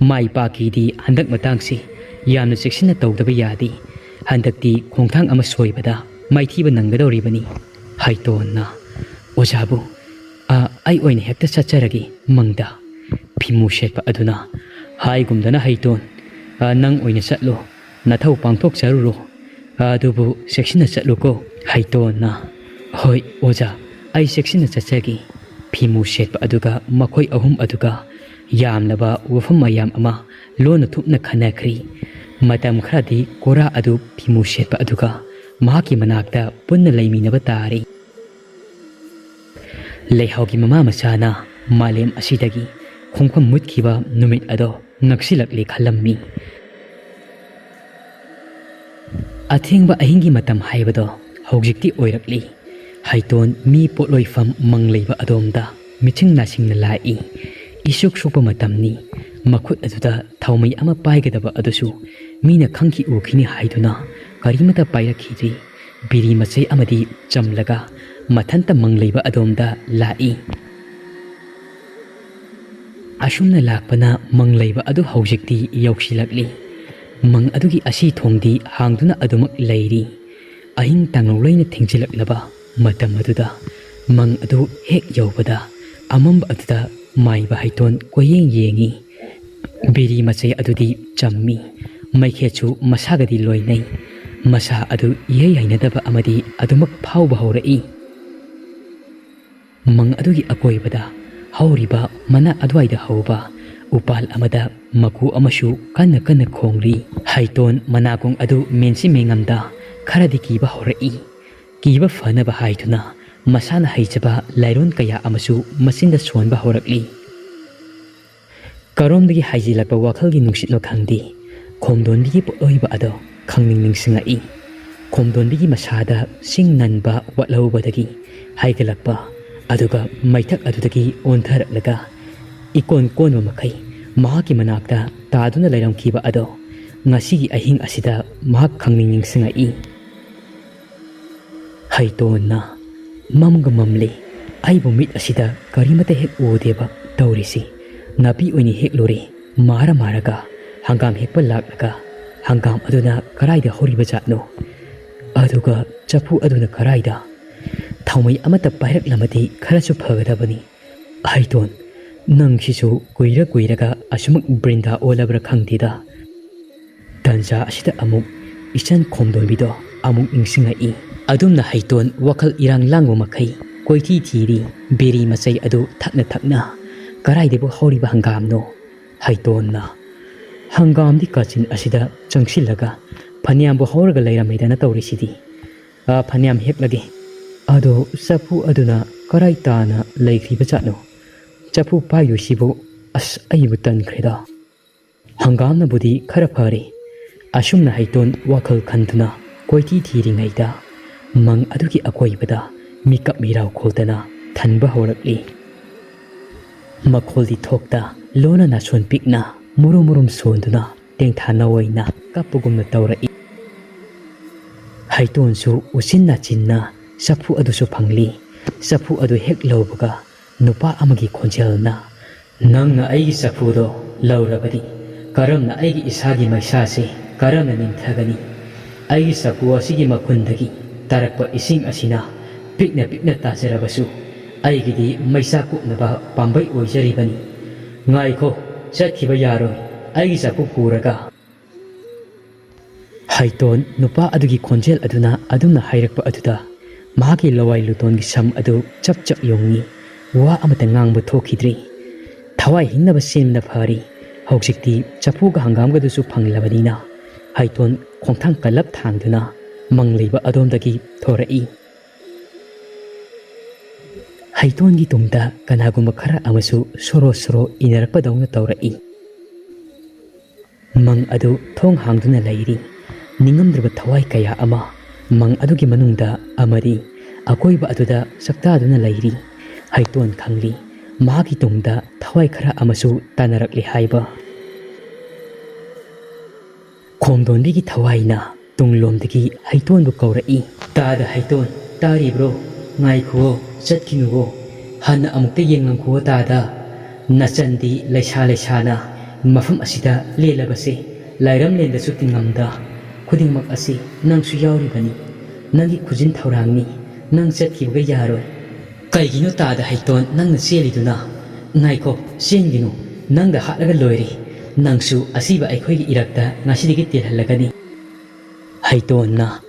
ꯃꯥꯏ ꯄꯥꯛꯀꯤꯗꯤ ꯍꯟꯗꯛ ꯃꯇꯥꯡꯁꯤ ꯌꯥꯝꯅ ꯆꯦꯛꯁꯤꯟꯅ ꯇꯧꯗꯕ ꯌꯥꯗꯦ꯫ ꯍꯟꯗꯛꯇꯤ ꯈꯣꯡꯊꯥꯡ ꯑꯃ ꯁꯣꯏꯕꯗ ꯃꯥꯏꯊꯤꯕ ꯅꯪꯒꯗꯧꯔꯤꯕꯅꯤ꯫" ꯍꯥꯏꯇꯣꯟꯅ, "ꯑꯣꯖꯥꯕꯨ, ꯑ, ꯑꯩ ꯑꯣꯏꯅ ꯍꯦꯛꯇ ꯆꯠꯆꯔꯒꯦ ꯃꯪꯗ꯫" ꯐꯤꯃꯨ ꯁꯦꯠꯄ ꯑꯗꯨꯅ, "ꯍꯥꯏꯒꯨꯝꯗꯅ ꯍꯩꯇꯣꯟ, ꯑ, ꯅꯪ ꯑꯣꯏꯅ ꯆꯠꯂꯣ, ꯅꯊꯧ ꯄꯥꯡꯊꯣꯛꯆꯔꯨꯔꯣ꯫ ꯑꯗꯨꯕꯨ ꯆꯦꯛꯁꯤꯟꯅ ꯆꯠꯂꯨꯀꯣ, ꯍꯩꯇꯣꯟꯅ꯫" "ꯍꯣꯏ ꯑꯣꯖꯥ, ꯑꯩ ꯆꯦꯛꯁꯤꯟꯅ ꯆꯠꯆꯒꯦ꯫" ꯐꯤꯃꯨ ꯁꯦꯠꯄ ꯑꯗꯨꯒ ꯃꯈꯣꯏ ꯑꯍꯨꯝ ꯑꯗꯨꯒ ꯌꯥꯝꯂꯕ ꯋꯥꯐꯝ ꯃꯌꯥꯝ ꯑꯃ ꯂꯣꯟꯅ ꯊꯨꯞꯅ ꯈꯟꯅꯈ꯭ꯔꯤ꯫ ꯃꯇꯝ ꯈꯔꯗꯤ ꯀꯣꯔꯥ ꯑꯗꯨ ꯐꯤꯃꯨ ꯁꯦꯠꯄ ꯑꯗꯨꯒ ꯃꯍꯥꯛꯀꯤ ꯃꯅꯥꯛꯇ ꯄꯨꯟꯅ ꯂꯩꯃꯤꯟꯅꯕ ꯇꯥꯔꯦ꯫ ꯂꯩꯍꯥꯎꯒꯤ ꯃꯃꯥ ꯃꯆꯥꯅ ꯃꯥꯂꯦꯝ ꯑꯁꯤꯗꯒꯤ ꯈꯣꯡꯐꯝ ꯃꯨꯠꯈꯤꯕ ꯅꯨꯃꯤꯠ ꯑꯗꯣ ꯅꯛꯁꯤꯜꯂꯛꯂꯦ ꯈꯜꯂꯝꯃꯤ꯫ ꯑꯊꯦꯡꯕ ꯑꯍꯤꯡꯒꯤ ꯃꯇꯝ ꯍꯥꯏꯕꯗꯣ ꯍꯧꯖꯤꯛꯇꯤ ꯑꯣꯏꯔꯛꯂꯤ꯫ ꯍꯩꯇꯣꯟ ꯃꯤ ꯄꯣꯠꯂꯣꯏꯐꯝ ꯃꯪ ꯂꯩꯕ ꯑꯗꯣꯝꯗ ꯃꯤꯆꯤꯡ ꯅꯥꯁꯤꯡꯅ ꯂꯥꯛꯏ꯫ ꯏꯁꯨꯛ ꯁꯨꯛꯄ ꯃꯇꯝꯅꯤ꯫ ꯃꯈꯨꯠ ꯑꯗꯨꯗ ꯊꯥꯎꯃꯩ ꯑꯃ ꯄꯥꯏꯒꯗꯕ ꯑꯗꯨꯁꯨ ꯃꯤꯅ ꯈꯪꯈꯤ ꯎꯈꯤꯅꯤ ꯍꯥꯏꯗꯨꯅ ꯀꯔꯤꯃꯠꯇ ꯄꯥꯏꯔꯛꯈꯤꯗ꯭ꯔꯤ꯫ ꯕꯤꯔꯤ ꯃꯆꯩ ꯑꯃꯗꯤ ꯆꯝꯂꯒ ꯃꯊꯟꯇ ꯃꯪ ꯂꯩꯕ ꯑꯗꯣꯝꯗ ꯂꯥꯛꯏ꯫ ꯑꯁꯨꯝꯅ ꯂꯥꯛꯄꯅ ꯃꯪ ꯂꯩꯕ ꯑꯗꯨ ꯍꯧꯖꯤꯛꯇꯤ ꯌꯧꯁꯤꯜꯂꯛꯂꯤ꯫ ꯃꯪ ꯑꯗꯨꯒꯤ ꯑꯁꯤ ꯊꯣꯡꯗꯤ ꯍꯥꯡꯗꯨꯅ ꯑꯗꯨꯃꯛ ꯂꯩꯔꯤ꯫ ꯑꯍꯤꯡ ꯇꯥꯡꯂꯧ ꯂꯩꯅ ꯊꯦꯡꯖꯤꯜꯂꯛꯂꯕ ꯃꯇꯝ ꯑꯗꯨꯗ ꯃꯪ ꯑꯗꯨ ꯍꯦꯛ ꯌꯧꯕꯗ ꯑꯃꯝꯕ ꯑꯗꯨꯗ ꯃꯥꯏꯕ ꯍꯩꯇꯣꯟ ꯀꯣꯏꯌꯦꯡ ꯌꯦꯡꯏ꯫ ꯕꯤꯔꯤ ꯃꯆꯩ ꯑꯗꯨꯗꯤ ꯆꯝꯃꯤ꯫ ꯃꯩꯈꯦꯠꯁꯨ ꯃꯁꯥꯒꯗꯤ ꯂꯣꯏꯅꯩ꯫ ꯃꯁꯥ ꯑꯗꯨ ꯏꯍꯩ ꯍꯩꯅꯗꯕ ꯑꯃꯗꯤ ꯑꯗꯨꯃꯛ ꯐꯥꯎꯕ ꯍꯧꯔꯛꯏ꯫ ꯃꯪ ꯑꯗꯨꯒꯤ ꯑꯀꯣꯏꯕꯗ ꯍꯧꯔꯤꯕ ꯃꯅꯥ ꯑꯗꯨꯋꯥꯏꯗ ꯍꯧꯕ ꯎꯄꯥꯜ ꯑꯃꯗ ꯃꯀꯨ ꯑꯃꯁꯨ ꯀꯟꯅ ꯀꯟꯅ ꯈꯣꯡꯂꯤ꯫ ꯍꯩꯇꯣꯟ ꯃꯅꯥꯀꯣꯡ ꯑꯗꯨ ꯃꯦꯟꯁꯤ ꯃꯦꯟꯉꯝꯗ ꯈꯔꯗꯤ ꯀꯤꯕ ꯍꯧꯔꯛꯏ꯫ ꯀꯤꯕ ꯐꯅꯕ ꯍꯥꯏꯗꯨꯅ ꯃꯁꯥꯅ ꯍꯩꯖꯕ ꯂꯥꯏꯔꯣꯟ ꯀꯌꯥ ꯑꯃꯁꯨ ꯃꯆꯤꯟꯗ ꯁꯣꯟꯕ ꯍꯧꯔꯛꯂꯤ꯫ ꯀꯔꯣꯝꯗꯒꯤ ꯍꯥꯏꯖꯤꯜꯂꯛꯄ ꯋꯥꯈꯜꯒꯤ ꯅꯨꯡꯁꯤꯠꯅꯣ ꯈꯪꯗꯦ, ꯈꯣꯝꯗꯣꯟꯕꯤꯒꯤ ꯄꯣꯠꯂꯣꯏꯕ ꯑꯗꯣ ꯈꯪꯅꯤꯡ ꯅꯤꯡꯁꯤꯡꯉꯛꯏ꯫ ꯈꯣꯝꯗꯣꯟꯕꯤꯒꯤ ꯃꯁꯥꯗ ꯁꯤꯡ ꯅꯟꯕ ꯋꯥꯠꯍꯧꯕꯗꯒꯤ ꯍꯥꯏꯒꯠꯂꯛꯄ, ꯑꯗꯨꯒ ꯃꯩꯊꯛ ꯑꯗꯨꯗꯒꯤ ꯑꯣꯟꯊꯔꯛꯂꯒ ꯏꯀꯣꯟ ꯀꯣꯟꯕ ꯃꯈꯩ ꯃꯍꯥꯛꯀꯤ ꯃꯅꯥꯛꯇ ꯇꯥꯗꯨꯅ ꯂꯩꯔꯝꯈꯤꯕ ꯑꯗꯣ ꯉꯁꯤꯒꯤ ꯑꯍꯤꯡ ꯑꯁꯤꯗ ꯃꯍꯥꯛ ꯈꯪꯅꯤꯡ ꯅꯤꯡꯁꯤꯡꯉꯛꯏ꯫ ꯍꯩꯇꯣꯟꯅ ꯃꯝꯒ ꯃꯝꯂꯤ꯫ ꯑꯩꯕꯨ ꯃꯤꯠ ꯑꯁꯤꯗ ꯀꯔꯤꯃꯠꯇ ꯍꯦꯛ ꯎꯗꯦꯕ ꯇꯧꯔꯤꯁꯤ꯫ ꯅꯥꯄꯤ ꯑꯣꯏꯅ ꯍꯦꯛꯂꯨꯔꯦ꯫ ꯃꯥꯔ ꯃꯥꯔꯒ ꯍꯪꯒꯥꯝ ꯍꯦꯛꯄ ꯂꯥꯛꯂꯒ ꯍꯪꯒꯥꯝ ꯑꯗꯨꯅ ꯀꯔꯥꯏꯗ ꯍꯧꯔꯤꯕ ꯖꯥꯠꯅꯣ? ꯑꯗꯨꯒ ꯆꯐꯨ ꯑꯗꯨꯅ ꯀꯔꯥꯏꯗ? ꯊꯥꯎꯃꯩ ꯑꯃꯠꯇ ꯄꯥꯏꯔꯛꯂꯝꯃꯗꯤ ꯈꯔꯁꯨ ꯐꯒꯗꯕꯅꯤ꯫ ꯍꯩꯇꯣꯟ, ꯅꯪꯁꯤꯁꯨ ꯀꯨꯏꯔ ꯀꯨꯏꯔꯒ ꯑꯁꯨꯃꯛ ꯕ꯭ꯔꯤꯟꯗꯥ ꯑꯣꯜꯂꯕ꯭ꯔꯥ ꯈꯪꯗꯦꯗ꯫ ꯇꯟꯖꯥ ꯑꯁꯤꯗ ꯑꯃꯨꯛ ꯏꯆꯟ ꯈꯣꯝꯗꯣꯟꯕꯤꯗꯣ ꯑꯃꯨꯛ ꯅꯤꯡꯁꯤꯡꯉꯛꯏ꯫ ꯑꯗꯨꯝꯅ ꯍꯩꯇꯣꯟ ꯋꯥꯈꯜ ꯏꯔꯥꯡ ꯂꯥꯡꯕ ꯃꯈꯩ ꯀꯣꯏꯊꯤ ꯊꯤꯔꯤ꯫ ꯕꯤꯔꯤ ꯃꯆꯩ ꯑꯗꯨ ꯊꯛꯅ ꯊꯛꯅ ꯀꯗꯥꯏꯗꯕꯨ ꯍꯧꯔꯤꯕ ꯍꯪꯒꯥꯝꯅꯣ? ꯍꯩꯇꯣꯟꯅ ꯍꯪꯒꯥꯝꯗꯤ ꯀꯥꯆꯤꯟ ꯑꯁꯤꯗ ꯆꯪꯁꯤꯜꯂꯒ ꯐꯅꯌꯥꯝꯕꯨ ꯍꯧꯔꯒ ꯂꯩꯔꯝꯃꯦꯗꯅ ꯇꯧꯔꯤꯁꯤꯗꯤ꯫ ꯑꯥ, ꯐꯅꯌꯥꯝ ꯍꯦꯛꯂꯒꯦ꯫ ꯑꯗꯣ ꯆꯐꯨ ꯑꯗꯨꯅ ꯀꯔꯥꯏ ꯇꯥꯅ ꯂꯩꯈ꯭ꯔꯤꯕ ꯖꯥꯠꯅꯣ? ꯆꯐꯨ ꯄꯥꯏꯗꯣꯏꯁꯤꯕꯨ ꯑꯁ ꯑꯩꯕꯨ ꯇꯟꯈ꯭ꯔꯦꯗ꯫ ꯍꯪꯒꯥꯝꯅꯕꯨꯗꯤ ꯈꯔ ꯐꯔꯦ꯫ ꯑꯁꯨꯝꯅ ꯍꯩꯇꯣꯟ ꯋꯥꯈꯜ ꯈꯟꯗꯨꯅ ꯀꯣꯏꯊꯤ ꯊꯤꯔꯤꯉꯩꯗ ꯃꯪ ꯑꯗꯨꯒꯤ ꯑꯀꯣꯏꯕꯗ ꯃꯤꯀꯞ ꯃꯤꯔꯥꯎ ꯈꯣꯜꯗꯅ ꯊꯟꯕ ꯍꯧꯔꯛꯂꯤ꯫ ꯃꯈꯣꯜꯗꯤ ꯊꯣꯛꯇ ꯂꯣꯟꯅ ꯅꯥꯁꯣꯟ ꯄꯤꯛꯅ ꯃꯨꯔꯨꯝ ꯃꯨꯔꯨꯝ ꯁꯣꯟꯗꯨꯅ ꯇꯦꯡꯊꯥ ꯅꯋꯥꯏꯅ ꯀꯞꯄꯒꯨꯝꯅ ꯇꯧꯔꯛꯏ꯫ ꯍꯩꯇꯣꯟꯁꯨ ꯎꯆꯤꯟ ꯅꯥꯆꯤꯟꯅ ꯆꯐꯨ ꯑꯗꯨꯁꯨ ꯐꯪꯂꯤ꯫ ꯆꯐꯨ ꯑꯗꯨ ꯍꯦꯛ ꯂꯧꯕꯒ ꯅꯨꯄꯥ ꯑꯃꯒꯤ ꯈꯣꯟꯖꯦꯜꯅ, "ꯅꯪꯅ ꯑꯩꯒꯤ ꯆꯐꯨꯗꯣ ꯂꯧꯔꯕꯗꯤ ꯀꯔꯝꯅ ꯑꯩꯒꯤ ꯏꯁꯥꯒꯤ ꯃꯩꯁꯥꯁꯦ ꯀꯔꯝꯅ ꯅꯤꯡꯊꯒꯅꯤ? ꯑꯩꯒꯤ ꯆꯐꯨ ꯑꯁꯤꯒꯤ ꯃꯈꯨꯟꯗꯒꯤ ꯇꯥꯔꯛꯄ ꯏꯁꯤꯡ ꯑꯁꯤꯅ ꯄꯤꯛꯅ ꯄꯤꯛꯅ ꯇꯥꯖꯔꯕꯁꯨ ꯑꯩꯒꯤꯗꯤ ꯃꯩꯁꯥ ꯀꯨꯞꯅꯕ ꯄꯥꯝꯕꯩ ꯑꯣꯏꯖꯔꯤꯕꯅꯤ꯫ ꯉꯥꯏꯈꯣ, ꯆꯠꯈꯤꯕ ꯌꯥꯔꯣꯏ, ꯑꯩꯒꯤ ꯆꯐꯨ ꯄꯨꯔꯒ"꯫ ꯍꯩꯇꯣꯟ ꯅꯨꯄꯥ ꯑꯗꯨꯒꯤ ꯈꯣꯟꯖꯦꯜ ꯑꯗꯨꯅ ꯑꯗꯨꯝꯅ ꯍꯥꯏꯔꯛꯄ ꯑꯗꯨꯗ ꯃꯍꯥꯛꯀꯤ ꯂꯋꯥꯏ ꯂꯨꯇꯣꯟꯒꯤ ꯁꯝ ꯑꯗꯨ ꯆꯞ ꯆꯞ ꯌꯨꯡꯉꯤ꯫ ꯋꯥ ꯑꯃꯠꯇ ꯉꯥꯡꯕ ꯊꯣꯛꯈꯤꯗ꯭ꯔꯤ꯫ ꯊꯋꯥꯏ ꯍꯤꯡꯅꯕ ꯁꯦꯝꯕꯅ ꯐꯔꯤ꯫ ꯍꯧꯖꯤꯛꯇꯤ ꯆꯐꯨꯒ ꯍꯪꯒꯥꯝꯒꯗꯨꯁꯨ ꯐꯪꯂꯕꯅꯤꯅ ꯍꯩꯇꯣꯟ ꯈꯣꯡꯊꯥꯡ ꯀꯜꯂꯞ ꯊꯥꯡꯗꯨꯅ ꯃꯪ ꯂꯩꯕ ꯑꯗꯣꯝꯗꯒꯤ ꯊꯣꯔꯛꯏ꯫ ꯍꯩꯇꯣꯟꯒꯤ ꯇꯨꯡꯗ ꯀꯅꯥꯒꯨꯝꯕ ꯈꯔ ꯑꯃꯁꯨ ꯁꯣꯔꯣ ꯁꯣꯔꯣ ꯏꯟꯅꯔꯛꯄꯗꯧꯅ ꯇꯧꯔꯛꯏ꯫ ꯃꯪ ꯑꯗꯨ ꯊꯣꯡ ꯍꯥꯡꯗꯨꯅ ꯂꯩꯔꯤ꯫ ꯅꯤꯡꯉꯝꯗ꯭ꯔꯕ ꯊꯋꯥꯏ ꯀꯌꯥ ꯑꯃ ꯃꯪ ꯑꯗꯨꯒꯤ ꯃꯅꯨꯡꯗ ꯑꯃꯗꯤ ꯑꯀꯣꯏꯕ ꯑꯗꯨꯗ ꯆꯥꯛꯇꯥꯗꯨꯅ ꯂꯩꯔꯤ꯫ ꯍꯩꯇꯣꯟ ꯈꯪꯂꯤ, ꯃꯍꯥꯛꯀꯤ ꯇꯨꯡꯗ ꯊꯋꯥꯏ ꯈꯔ ꯑꯃꯁꯨ ꯇꯥꯟꯅꯔꯛꯂꯤ ꯍꯥꯏꯕ꯫ ꯈꯣꯝꯗꯣꯟꯕꯤꯒꯤ ꯊꯋꯥꯏꯅ ꯇꯨꯡꯂꯣꯝꯗꯒꯤ ꯍꯩꯇꯣꯟꯕꯨ ꯀꯧꯔꯛꯏ꯫ "ꯇꯥꯗ ꯍꯩꯇꯣꯟ, ꯇꯥꯔꯤꯕ꯭ꯔꯣ? ꯉꯥꯏꯈꯨꯋꯣ, ꯆꯠꯈꯤꯅꯨꯋꯣ꯫ ꯍꯟꯅ ꯑꯃꯨꯛꯇ ꯌꯦꯡꯂꯝꯈꯨꯋꯣ ꯇꯥꯗ꯫ ꯅꯆꯟꯗꯤ ꯂꯩꯁꯥ ꯂꯩꯁꯥꯅ ꯃꯐꯝ ꯑꯁꯤꯗ ꯂꯦꯜꯂꯕꯁꯦ, ꯂꯥꯏꯔꯝꯂꯦꯟꯗꯁꯨ ꯇꯤꯡꯉꯝꯗ꯫ ꯈꯨꯗꯤꯡꯃꯛ ꯑꯁꯤ ꯅꯪꯁꯨ ꯌꯥꯎꯔꯤꯕꯅꯤ꯫ ꯅꯪꯒꯤ ꯈꯨꯖꯤꯟ ꯊꯧꯔꯥꯡꯅꯤ꯫ ꯅꯪ ꯆꯠꯈꯤꯕꯒ ꯌꯥꯔꯣꯏ꯫ ꯀꯩꯒꯤꯅꯣ ꯇꯥꯗ ꯍꯩꯇꯣꯟ ꯅꯪꯅ ꯆꯦꯜꯂꯤꯗꯨꯅ? ꯉꯥꯏꯈꯣ, ꯆꯦꯟꯒꯤꯅꯨ꯫ ꯅꯪꯗ ꯍꯥꯠꯂꯒ ꯂꯣꯏꯔꯦ꯫ ꯅꯪꯁꯨ ꯑꯁꯤꯕ ꯑꯩꯈꯣꯏꯒꯤ ꯏꯔꯛꯇ ꯉꯁꯤꯗꯒꯤ ꯇꯦꯜꯍꯜꯂꯒꯅꯤ꯫" ꯍꯩꯇꯣꯟꯅ,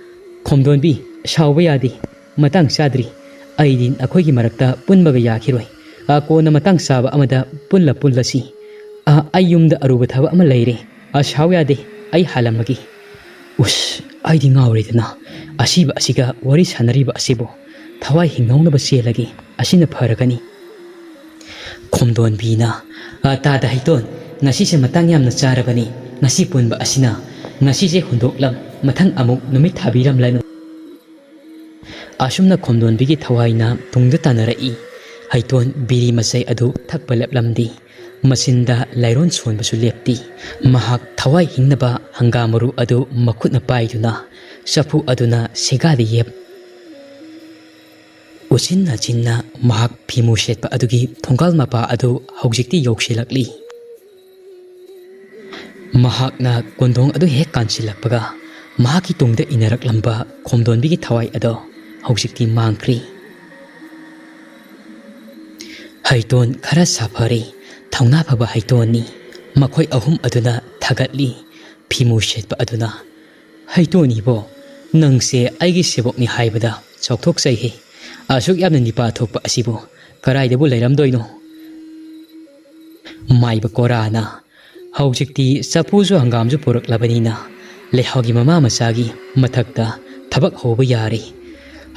"ꯈꯣꯝꯗꯣꯟꯕꯤ, ꯁꯥꯎꯕ ꯌꯥꯗꯦ꯫ ꯃꯇꯥꯡ ꯆꯥꯗ꯭ꯔꯤ꯫ ꯑꯩꯗꯤ ꯑꯩꯈꯣꯏꯒꯤ ꯃꯔꯛꯇ ꯄꯨꯟꯕꯒ ꯌꯥꯈꯤꯔꯣꯏ꯫ ꯑ, ꯀꯣꯟꯅ ꯃꯇꯥꯡ ꯆꯥꯕ ꯑꯃꯗ ꯄꯨꯟꯂ ꯄꯨꯟꯂꯁꯤ꯫ ꯑ, ꯑꯩ ꯌꯨꯝꯗ ꯑꯔꯨꯕ ꯊꯕꯛ ꯑꯃ ꯂꯩꯔꯦ꯫ ꯑ, ꯁꯥꯎ ꯌꯥꯗꯦ꯫ ꯑꯩ ꯍꯥꯜꯂꯝꯃꯒꯦ꯫" ꯎꯁ, ꯑꯩꯗꯤ ꯉꯥꯎꯔꯦꯗꯅ꯫ ꯑꯁꯤꯕ ꯑꯁꯤꯒ ꯋꯥꯔꯤ ꯁꯥꯟꯅꯔꯤꯕ ꯑꯁꯤꯕꯨ꯫ ꯊꯋꯥꯏ ꯍꯤꯡꯍꯧꯅꯕ ꯆꯦꯜꯂꯒꯦ꯫ ꯑꯁꯤꯅ ꯐꯔꯒꯅꯤ꯫ ꯈꯣꯝꯗꯣꯟꯕꯤꯅ, "ꯑ, ꯇꯥꯗ ꯍꯩꯇꯣꯟ, ꯉꯁꯤꯁꯦ ꯃꯇꯥꯡ ꯌꯥꯝꯅ ꯆꯥꯔꯕꯅꯤ꯫ ꯉꯁꯤ ꯄꯨꯟꯕ ꯑꯁꯤꯅ꯫ ꯉꯁꯤꯁꯦ ꯍꯨꯟꯗꯣꯛꯂꯝ, ꯃꯊꯪ ꯑꯃꯨꯛ ꯅꯨꯃꯤꯠ ꯊꯥꯕꯤꯔꯝꯂꯅꯨ꯫" ꯑꯁꯨꯝꯅ ꯈꯣꯝꯗꯣꯟꯕꯤꯒꯤ ꯊꯋꯥꯏꯅ ꯇꯨꯡꯗ ꯇꯥꯟꯅꯔꯛꯏ꯫ ꯍꯩꯇꯣꯟ ꯕꯤꯔꯤ ꯃꯆꯩ ꯑꯗꯨ ꯊꯛꯄ ꯂꯦꯞꯂꯝꯗꯦ꯫ ꯃꯆꯤꯟꯗ ꯂꯥꯏꯔꯣꯟ ꯁꯣꯟꯕꯁꯨ ꯂꯦꯞꯇꯦ꯫ ꯃꯍꯥꯛ ꯊꯋꯥꯏ ꯍꯤꯡꯅꯕ ꯍꯪꯒꯥꯝ ꯃꯔꯨ ꯑꯗꯨ ꯃꯈꯨꯠꯅ ꯄꯥꯏꯗꯨꯅ ꯆꯐꯨ ꯑꯗꯨꯅ ꯁꯦꯒꯥꯗ ꯌꯦꯞ꯫ ꯎꯆꯤꯟ ꯅꯥꯆꯤꯟꯅ ꯃꯍꯥꯛ ꯐꯤꯃꯨ ꯁꯦꯠꯄ ꯑꯗꯨꯒꯤ ꯊꯣꯡꯒꯥꯜ ꯃꯄꯥ ꯑꯗꯨ ꯍꯧꯖꯤꯛꯇꯤ ꯌꯧꯁꯤꯜꯂꯛꯂꯤ꯫ ꯃꯍꯥꯛꯅ ꯀꯣꯟꯗꯣꯡ ꯑꯗꯨ ꯍꯦꯛ ꯀꯥꯟꯁꯤꯜꯂꯛꯄꯒ, ꯃꯍꯥꯛꯀꯤ ꯇꯨꯡꯗ ꯏꯟꯅꯔꯛꯂꯝꯕ ꯈꯣꯝꯗꯣꯟꯕꯤꯒꯤ ꯊꯋꯥꯏ ꯑꯗꯣ ꯍꯧꯖꯤꯛꯇꯤ ꯃꯥꯡꯈ꯭ꯔꯦ꯫ ꯍꯩꯇꯣꯟ ꯈꯔ ꯁꯥꯐꯔꯦ꯫ ꯊꯧꯅꯥ ꯐꯕ ꯍꯩꯇꯣꯟꯅꯤ꯫ ꯃꯈꯣꯏ ꯑꯍꯨꯝ ꯑꯗꯨꯅ ꯊꯥꯒꯠꯂꯤ꯫ ꯐꯤꯃꯨ ꯁꯦꯠꯄ ꯑꯗꯨꯅ, "ꯍꯩꯇꯣꯟ ꯏꯕꯣ, ꯅꯪꯁꯦ ꯑꯩꯒꯤ ꯁꯦꯕꯣꯛꯅꯤ ꯍꯥꯏꯕꯗ ꯆꯥꯎꯊꯣꯛꯆꯩꯍꯦ꯫ ꯑꯁꯨꯛ ꯌꯥꯝꯅ ꯅꯤꯄꯥ ꯊꯣꯛꯄ ꯑꯁꯤꯕꯨ ꯀꯔꯥꯏꯗꯕꯨ ꯂꯩꯔꯝꯗꯣꯏꯅꯣ?" ꯃꯥꯏꯕ ꯀꯣꯔꯥꯅ, "ꯍꯧꯖꯤꯛꯇꯤ ꯆꯐꯨꯁꯨ ꯍꯪꯒꯥꯝꯁꯨ ꯄꯨꯔꯛꯂꯕꯅꯤꯅ ꯂꯩꯍꯥꯎꯒꯤ ꯃꯃꯥ ꯃꯆꯥꯒꯤ ꯃꯊꯛꯇ ꯊꯕꯛ ꯍꯧꯕ ꯌꯥꯔꯦ꯫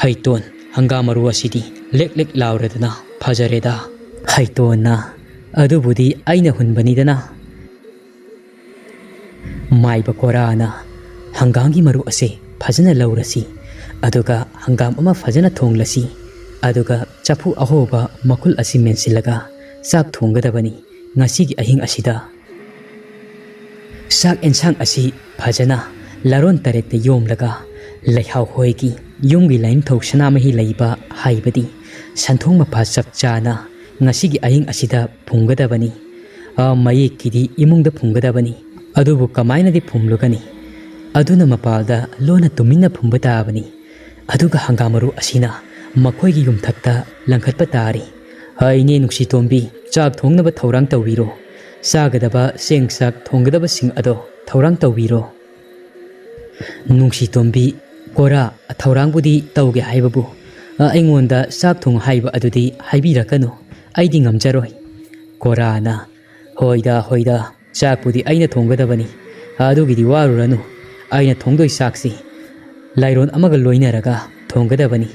ꯍꯩꯇꯣꯟ, ꯍꯪꯒꯥꯝ ꯃꯔꯨ ꯑꯁꯤꯗꯤ ꯂꯦꯛ ꯂꯦꯛ ꯂꯥꯎꯔꯗꯅ ꯐꯖꯔꯦꯗ꯫" ꯍꯩꯇꯣꯟꯅ, "ꯑꯗꯨꯕꯨꯗꯤ ꯑꯩꯅ ꯍꯨꯟꯕꯅꯤꯗꯅ꯫" ꯃꯥꯏꯕ ꯀꯣꯔꯥꯅ, "ꯍꯪꯒꯥꯝꯒꯤ ꯃꯔꯨ ꯑꯁꯦ ꯐꯖꯅ ꯂꯧꯔꯁꯤ, ꯑꯗꯨꯒ ꯍꯪꯒꯥꯝ ꯑꯃ ꯐꯖꯅ ꯊꯣꯡꯂꯁꯤ, ꯑꯗꯨꯒ ꯆꯐꯨ ꯑꯍꯣꯕ ꯃꯈꯨꯜ ꯑꯁꯤ ꯃꯦꯟꯁꯤꯜꯂꯒ ꯆꯥꯛ ꯊꯣꯡꯒꯗꯕꯅꯤ ꯉꯁꯤꯒꯤ ꯑꯍꯤꯡ ꯑꯁꯤꯗ꯫ ꯆꯥꯛ ꯑꯦꯟꯁꯥꯡ ꯑꯁꯤ ꯐꯖꯅ ꯂꯥꯔꯣꯟ ꯇꯔꯦꯠꯇ ꯌꯣꯝꯂꯒ ꯂꯩꯍꯥꯎ ꯍꯣꯏꯒꯤ ꯌꯨꯝꯒꯤ ꯂꯥꯏꯅꯤꯡꯊꯧ ꯁꯅꯥꯃꯍꯤ ꯂꯩꯕ, ꯍꯥꯏꯕꯗꯤ ꯁꯟꯊꯣꯡ ꯃꯄꯥ ꯆꯞ ꯆꯥꯅ ꯉꯁꯤꯒꯤ ꯑꯍꯤꯡ ꯑꯁꯤꯗ ꯐꯨꯝꯒꯗꯕꯅꯤ꯫ ꯑ, ꯃꯌꯦꯛꯀꯤꯗꯤ ꯏꯃꯨꯡꯗ ꯐꯨꯝꯒꯗꯕꯅꯤ꯫ ꯑꯗꯨꯕꯨ ꯀꯃꯥꯏꯅꯗꯤ ꯐꯨꯝꯂꯨꯒꯅꯤ? ꯑꯗꯨꯅ ꯃꯄꯥꯜꯗ ꯂꯣꯟꯅ ꯇꯨꯃꯤꯟꯅ ꯐꯨꯝꯕ ꯇꯥꯕꯅꯤ꯫ ꯑꯗꯨꯒ ꯍꯪꯒꯥꯝ ꯃꯔꯨ ꯑꯁꯤꯅ ꯃꯈꯣꯏꯒꯤ ꯌꯨꯝꯊꯛꯇ ꯂꯪꯈꯠꯄ ꯇꯥꯔꯤ꯫ ꯍꯥꯏꯅꯦ ꯅꯨꯡꯁꯤꯇꯣꯝꯕꯤ, ꯆꯥꯛ ꯊꯣꯡꯅꯕ ꯊꯧꯔꯥꯡ ꯇꯧꯕꯤꯔꯣ꯫ ꯆꯥꯒꯗꯕ ꯆꯦꯡ ꯆꯥꯛ ꯊꯣꯡꯒꯗꯕꯁꯤꯡ ꯑꯗꯣ ꯊꯧꯔꯥꯡ ꯇꯧꯕꯤꯔꯣ꯫" ꯅꯨꯡꯁꯤꯇꯣꯝꯕꯤ, "ꯀꯣꯔꯥ, ꯊꯧꯔꯥꯡꯕꯨꯗꯤ ꯇꯧꯒꯦ ꯍꯥꯏꯕꯕꯨ, ꯑ, ꯑꯩꯉꯣꯟꯗ ꯆꯥꯛ ꯊꯣꯡ ꯍꯥꯏꯕ ꯑꯗꯨꯗꯤ ꯍꯥꯏꯕꯤꯔꯛꯀꯅꯨ꯫ ꯑꯩꯗꯤ ꯉꯝꯖꯔꯣꯏ꯫" ꯀꯣꯔꯥꯅ, "ꯍꯣꯏꯗ, ꯍꯣꯏꯗ, ꯆꯥꯛꯄꯨꯗꯤ ꯑꯩꯅ ꯊꯣꯡꯒꯗꯕꯅꯤ꯫ ꯑꯗꯨꯒꯤꯗꯤ ꯋꯥꯔꯨꯔꯅꯨ꯫ ꯑꯩꯅ ꯊꯣꯡꯗꯣꯏ ꯆꯥꯛꯁꯤ ꯂꯥꯏꯔꯣꯟ ꯑꯃꯒ ꯂꯣꯏꯅꯔꯒ ꯊꯣꯡꯒꯗꯕꯅꯤ꯫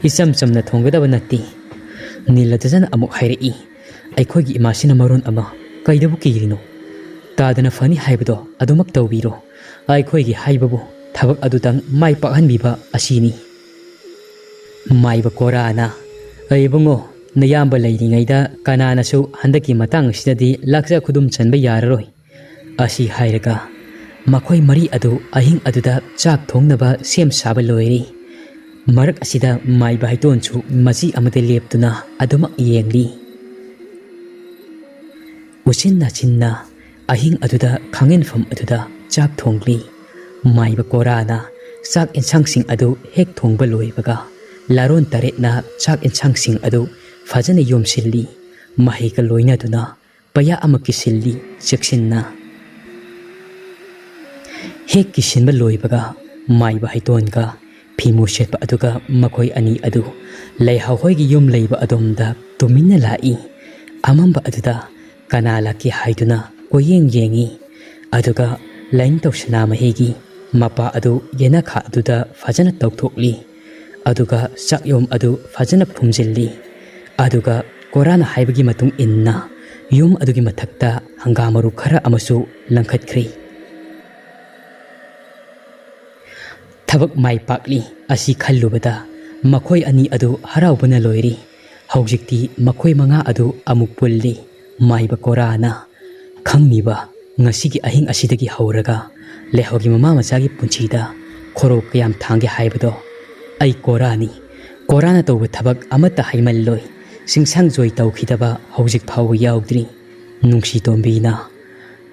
ꯏꯆꯝ ꯆꯝꯅ ꯊꯣꯡꯒꯗꯕ ꯅꯠꯇꯦ꯫" ꯅꯤꯂꯗꯖꯅ ꯑꯃꯨꯛ ꯍꯥꯏꯔꯛꯏ, "ꯑꯩꯈꯣꯏꯒꯤ ꯏꯃꯥꯁꯤꯅ ꯃꯔꯣꯟ ꯑꯃ ꯀꯩꯗꯕꯨ ꯀꯤꯔꯤꯅꯣ? ꯇꯥꯗꯅ ꯐꯅꯤ ꯍꯥꯏꯕꯗꯣ ꯑꯗꯨꯃꯛ ꯇꯧꯕꯤꯔꯣ꯫ ꯑꯩꯈꯣꯏꯒꯤ ꯍꯥꯏꯕꯕꯨ ꯊꯕꯛ ꯑꯗꯨꯗꯪ ꯃꯥꯏ ꯄꯥꯛꯍꯟꯕꯤꯕ ꯑꯁꯤꯅꯤ꯫" ꯃꯥꯏꯕ ꯀꯣꯔꯥꯅ, "ꯑꯩ ꯏꯕꯨꯡꯉꯣ, ꯅꯌꯥꯝꯕ ꯂꯩꯔꯤꯉꯩꯗ ꯀꯅꯥꯅꯁꯨ ꯍꯟꯗꯛꯀꯤ ꯃꯇꯥꯡ ꯑꯁꯤꯗꯗꯤ ꯂꯥꯛꯆ ꯈꯨꯗꯨꯝ ꯆꯟꯕ ꯌꯥꯔꯔꯣꯏ꯫" ꯑꯁꯤ ꯍꯥꯏꯔꯒ ꯃꯈꯣꯏ ꯃꯔꯤ ꯑꯗꯨ ꯑꯍꯤꯡ ꯑꯗꯨꯗ ꯆꯥꯛ ꯊꯣꯡꯅꯕ ꯁꯦꯝ ꯁꯥꯕ ꯂꯣꯏꯔꯦ꯫ ꯃꯔꯛ ꯑꯁꯤꯗ ꯃꯥꯏꯕ ꯍꯩꯇꯣꯟꯁꯨ ꯃꯆꯤ ꯑꯃꯗ ꯂꯦꯞꯇꯨꯅ ꯑꯗꯨꯃꯛ ꯌꯦꯡꯂꯤ꯫ ꯎꯆꯤꯟ ꯅꯥꯆꯤꯟꯅ ꯑꯍꯤꯡ ꯑꯗꯨꯗ ꯈꯥꯡꯉꯦꯟꯐꯝ ꯑꯗꯨꯗ ꯆꯥꯛ ꯊꯣꯡꯂꯤ꯫ ꯃꯥꯏꯕ ꯀꯣꯔꯥꯅ ꯆꯥꯛ ꯑꯦꯟꯁꯥꯡꯁꯤꯡ ꯑꯗꯨ ꯍꯦꯛ ꯊꯣꯡꯕ ꯂꯣꯏꯕꯒ, ꯂꯥꯔꯣꯟ ꯇꯔꯦꯠꯅ ꯆꯥꯛ ꯑꯦꯟꯁꯥꯡꯁꯤꯡ ꯑꯗꯨ ꯐꯖꯅ ꯌꯣꯝꯁꯤꯜꯂꯤ꯫ ꯃꯍꯩꯒ ꯂꯣꯏꯅꯗꯨꯅ ꯄꯩꯌꯥ ꯑꯃ ꯀꯤꯁꯤꯜꯂꯤ ꯆꯦꯛꯁꯤꯟꯅ꯫ ꯍꯦꯛ ꯀꯤꯁꯤꯟꯕ ꯂꯣꯏꯕꯒ, ꯃꯥꯏꯕ ꯍꯩꯇꯣꯟꯒ ꯐꯤꯃꯨ ꯁꯦꯠꯄ ꯑꯗꯨꯒ ꯃꯈꯣꯏ ꯑꯅꯤ ꯑꯗꯨ ꯂꯩꯍꯥꯎ ꯍꯣꯏꯒꯤ ꯌꯨꯝ ꯂꯩꯕ ꯑꯗꯣꯝꯗ ꯇꯨꯃꯤꯟꯅ ꯂꯥꯛꯏ꯫ ꯑꯃꯝꯕ ꯑꯗꯨꯗ ꯀꯅꯥ ꯂꯥꯛꯀꯦ ꯍꯥꯏꯗꯨꯅ ꯀꯣꯏꯌꯦꯡ ꯌꯦꯡꯉꯤ꯫ ꯑꯗꯨꯒ ꯂꯥꯏꯅꯤꯡꯊꯧ ꯁꯅꯥꯃꯍꯤꯒꯤ ꯃꯄꯥ ꯑꯗꯨ ꯌꯦꯅꯈꯥ ꯑꯗꯨꯗ ꯐꯖꯅ ꯇꯧꯊꯣꯛꯂꯤ꯫ ꯑꯗꯨꯒ ꯆꯥꯛꯌꯣꯝ ꯑꯗꯨ ꯐꯖꯅ ꯐꯨꯝꯖꯤꯜꯂꯤ꯫ ꯑꯗꯨꯒ ꯀꯣꯔꯥꯅ ꯍꯥꯏꯕꯒꯤ ꯃꯇꯨꯡ ꯏꯟꯅ ꯌꯨꯝ ꯑꯗꯨꯒꯤ ꯃꯊꯛꯇ ꯍꯪꯒꯥꯝ ꯃꯔꯨ ꯈꯔ ꯑꯃꯁꯨ ꯂꯪꯈꯠꯈ꯭ꯔꯤ꯫ ꯊꯕꯛ ꯃꯥꯏ ꯄꯥꯛꯂꯤ ꯑꯁꯤ ꯈꯜꯂꯨꯕꯗ ꯃꯈꯣꯏ ꯑꯅꯤ ꯑꯗꯨ ꯍꯔꯥꯎꯕꯅ ꯂꯣꯏꯔꯤ꯫ ꯍꯧꯖꯤꯛꯇꯤ ꯃꯈꯣꯏ ꯃꯉꯥ ꯑꯗꯨ ꯑꯃꯨꯛ ꯄꯨꯜꯂꯤ꯫ ꯃꯥꯏꯕ ꯀꯣꯔꯥꯅ, "ꯈꯪꯅꯤꯕ, ꯉꯁꯤꯒꯤ ꯑꯍꯤꯡ ꯑꯁꯤꯗꯒꯤ ꯍꯧꯔꯒ ꯂꯩꯍꯧꯒꯤ ꯃꯃꯥ ꯃꯆꯥꯒꯤ ꯄꯨꯟꯁꯤꯗ ꯈꯣꯔꯧ ꯀꯌꯥꯝ ꯊꯥꯡꯒꯦ ꯍꯥꯏꯕꯗꯣ ꯑꯩ ꯀꯣꯔꯥꯅꯤ꯫ ꯀꯣꯔꯥꯅ ꯇꯧꯕ ꯊꯕꯛ ꯑꯃꯠꯇ ꯍꯥꯏꯃꯜꯂꯣꯏ꯫ ꯆꯤꯡꯁꯥꯡꯖꯣꯏ ꯇꯧꯈꯤꯗꯕ ꯍꯧꯖꯤꯛ ꯐꯥꯎꯕ ꯌꯥꯎꯗ꯭ꯔꯤ꯫" ꯅꯨꯡꯁꯤ ꯇꯣꯝꯕꯤꯅ,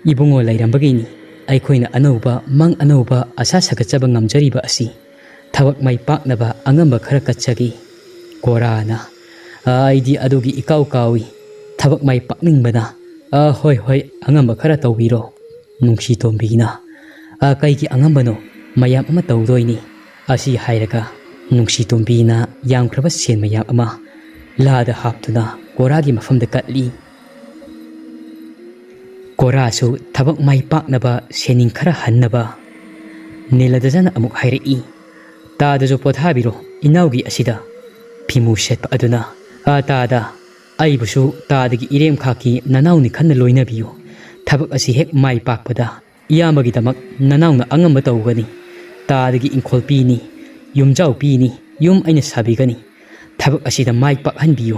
"ꯏꯕꯨꯡꯉꯣ ꯂꯩꯔꯝꯕꯒꯤꯅꯤ ꯑꯩꯈꯣꯏꯅ ꯑꯅꯧꯕ ꯃꯪ ꯑꯅꯧꯕ ꯑꯁꯥ ꯁꯥꯒꯠꯆꯕ ꯉꯝꯖꯔꯤꯕ ꯑꯁꯤ꯫ ꯊꯕꯛ ꯃꯥꯏ ꯄꯥꯛꯅꯕ ꯑꯉꯝꯕ ꯈꯔ ꯀꯠꯆꯒꯦ꯫" ꯀꯣꯔꯥꯅ, "ꯑꯩꯗꯤ ꯑꯗꯨꯒꯤ ꯏꯀꯥꯎ ꯀꯥꯎꯏ꯫ ꯊꯕꯛ ꯃꯥꯏ ꯄꯥꯛꯅꯤꯡꯕꯅ꯫ ꯑ, ꯍꯣꯏ, ꯍꯣꯏ, ꯑꯉꯝꯕ ꯈꯔ ꯇꯧꯕꯤꯔꯣ꯫" ꯅꯨꯡꯁꯤ ꯇꯣꯝꯕꯤꯅ, "ꯑ, ꯀꯩꯒꯤ ꯑꯉꯝꯕꯅꯣ? ꯃꯌꯥꯝ ꯑꯃ ꯇꯧꯗꯣꯏꯅꯤ꯫" ꯑꯁꯤ ꯍꯥꯏꯔꯒ ꯅꯨꯡꯁꯤ ꯇꯣꯝꯕꯤꯅ ꯌꯥꯝꯈ꯭ꯔꯕ ꯁꯦꯟ ꯃꯌꯥꯝ ꯑꯃ ꯂꯥꯗ ꯍꯥꯞꯇꯨꯅ ꯀꯣꯔꯥꯒꯤ ꯃꯐꯝꯗ ꯀꯠꯂꯤ꯫ ꯀꯣꯔꯥꯁꯨ ꯊꯕꯛ ꯃꯥꯏ ꯄꯥꯛꯅꯕ ꯁꯦꯟꯅꯤꯡ ꯈꯔ ꯍꯟꯅꯕ ꯅꯤꯂꯗꯖꯅ ꯑꯃꯨꯛ ꯍꯥꯏꯔꯛꯏ, "ꯇꯥꯗꯁꯨ ꯄꯣꯊꯥꯕꯤꯔꯣ ꯏꯅꯥꯎꯒꯤ ꯑꯁꯤꯗ꯫" ꯐꯤꯃꯨ ꯁꯦꯠꯄ ꯑꯗꯨꯅ, "ꯑ, ꯇꯥꯗ, ꯑꯩꯕꯨꯁꯨ ꯇꯥꯗꯒꯤ ꯏꯔꯦꯝꯈꯥꯛꯀꯤ ꯅꯅꯥꯎꯅꯤ ꯈꯟꯅ ꯂꯣꯏꯅꯕꯤꯌꯨ꯫ ꯊꯕꯛ ꯑꯁꯤ ꯍꯦꯛ ꯃꯥꯏ ꯄꯥꯛꯄꯗ ꯏꯌꯥꯝꯕꯒꯤꯗꯃꯛ ꯅꯅꯥꯎꯅ ꯑꯉꯝꯕ ꯇꯧꯒꯅꯤ꯫ ꯇꯥꯗꯒꯤ ꯏꯪꯈꯣꯜ ꯄꯤꯅꯤ, ꯌꯨꯝꯖꯥꯎ ꯄꯤꯅꯤ, ꯌꯨꯝ ꯑꯩꯅ ꯁꯥꯕꯤꯒꯅꯤ꯫ ꯊꯕꯛ ꯑꯁꯤꯗ ꯃꯥꯏ ꯄꯥꯛꯍꯟꯕꯤꯌꯨ꯫"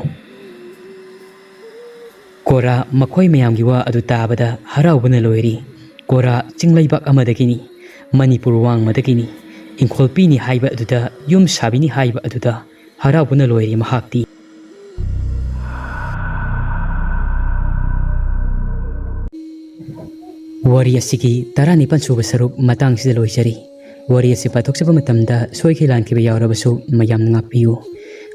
ꯀꯣꯔꯥ ꯃꯈꯣꯏ ꯃꯌꯥꯝꯒꯤ ꯋꯥ ꯑꯗꯨ ꯇꯥꯕꯗ ꯍꯔꯥꯎꯕꯅ ꯂꯣꯏꯔꯤ꯫ ꯀꯣꯔꯥ ꯆꯤꯡꯂꯩꯕꯥꯛ ꯑꯃꯗꯒꯤꯅꯤ, ꯃꯅꯤꯄꯨꯔ ꯋꯥꯡꯃꯗꯒꯤꯅꯤ꯫ ꯏꯪꯈꯣꯜ ꯄꯤꯅꯤ ꯍꯥꯏꯕ ꯑꯗꯨꯗ, ꯌꯨꯝ ꯁꯥꯕꯤꯅꯤ ꯍꯥꯏꯕ ꯑꯗꯨꯗ ꯍꯔꯥꯎꯕꯅ ꯂꯣꯏꯔꯤ ꯃꯍꯥꯛꯇꯤ꯫ ꯋꯥꯔꯤ ꯑꯁꯤꯒꯤ ꯇꯔꯥꯅꯤꯄꯥꯜ ꯁꯨꯕ ꯁꯔꯨꯛ ꯃꯇꯥꯡꯁꯤꯗ ꯂꯣꯏꯖꯔꯤ꯫ ꯋꯥꯔꯤ ꯑꯁꯤ ꯄꯥꯊꯣꯛꯆꯕ ꯃꯇꯝꯗ ꯁꯣꯏꯈꯤ ꯂꯥꯟꯈꯤꯕ ꯌꯥꯎꯔꯕꯁꯨ ꯃꯌꯥꯝꯅ ꯉꯥꯛꯄꯤꯌꯨ꯫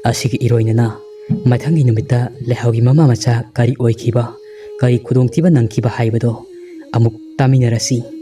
ꯑꯁꯤꯒꯤ ꯏꯔꯣꯏꯅꯅ ꯃꯊꯪꯒꯤ ꯅꯨꯃꯤꯠꯇ ꯂꯩꯍꯥꯎꯒꯤ ꯃꯃꯥ ꯃꯆꯥ ꯀꯔꯤ ꯑꯣꯏꯈꯤꯕ, ꯀꯔꯤ ꯈꯨꯗꯣꯡꯊꯤꯕ ꯅꯪꯈꯤꯕ ꯍꯥꯏꯕꯗꯣ ꯑꯃꯨꯛ ꯇꯥꯃꯤꯟꯅꯔꯁꯤ꯫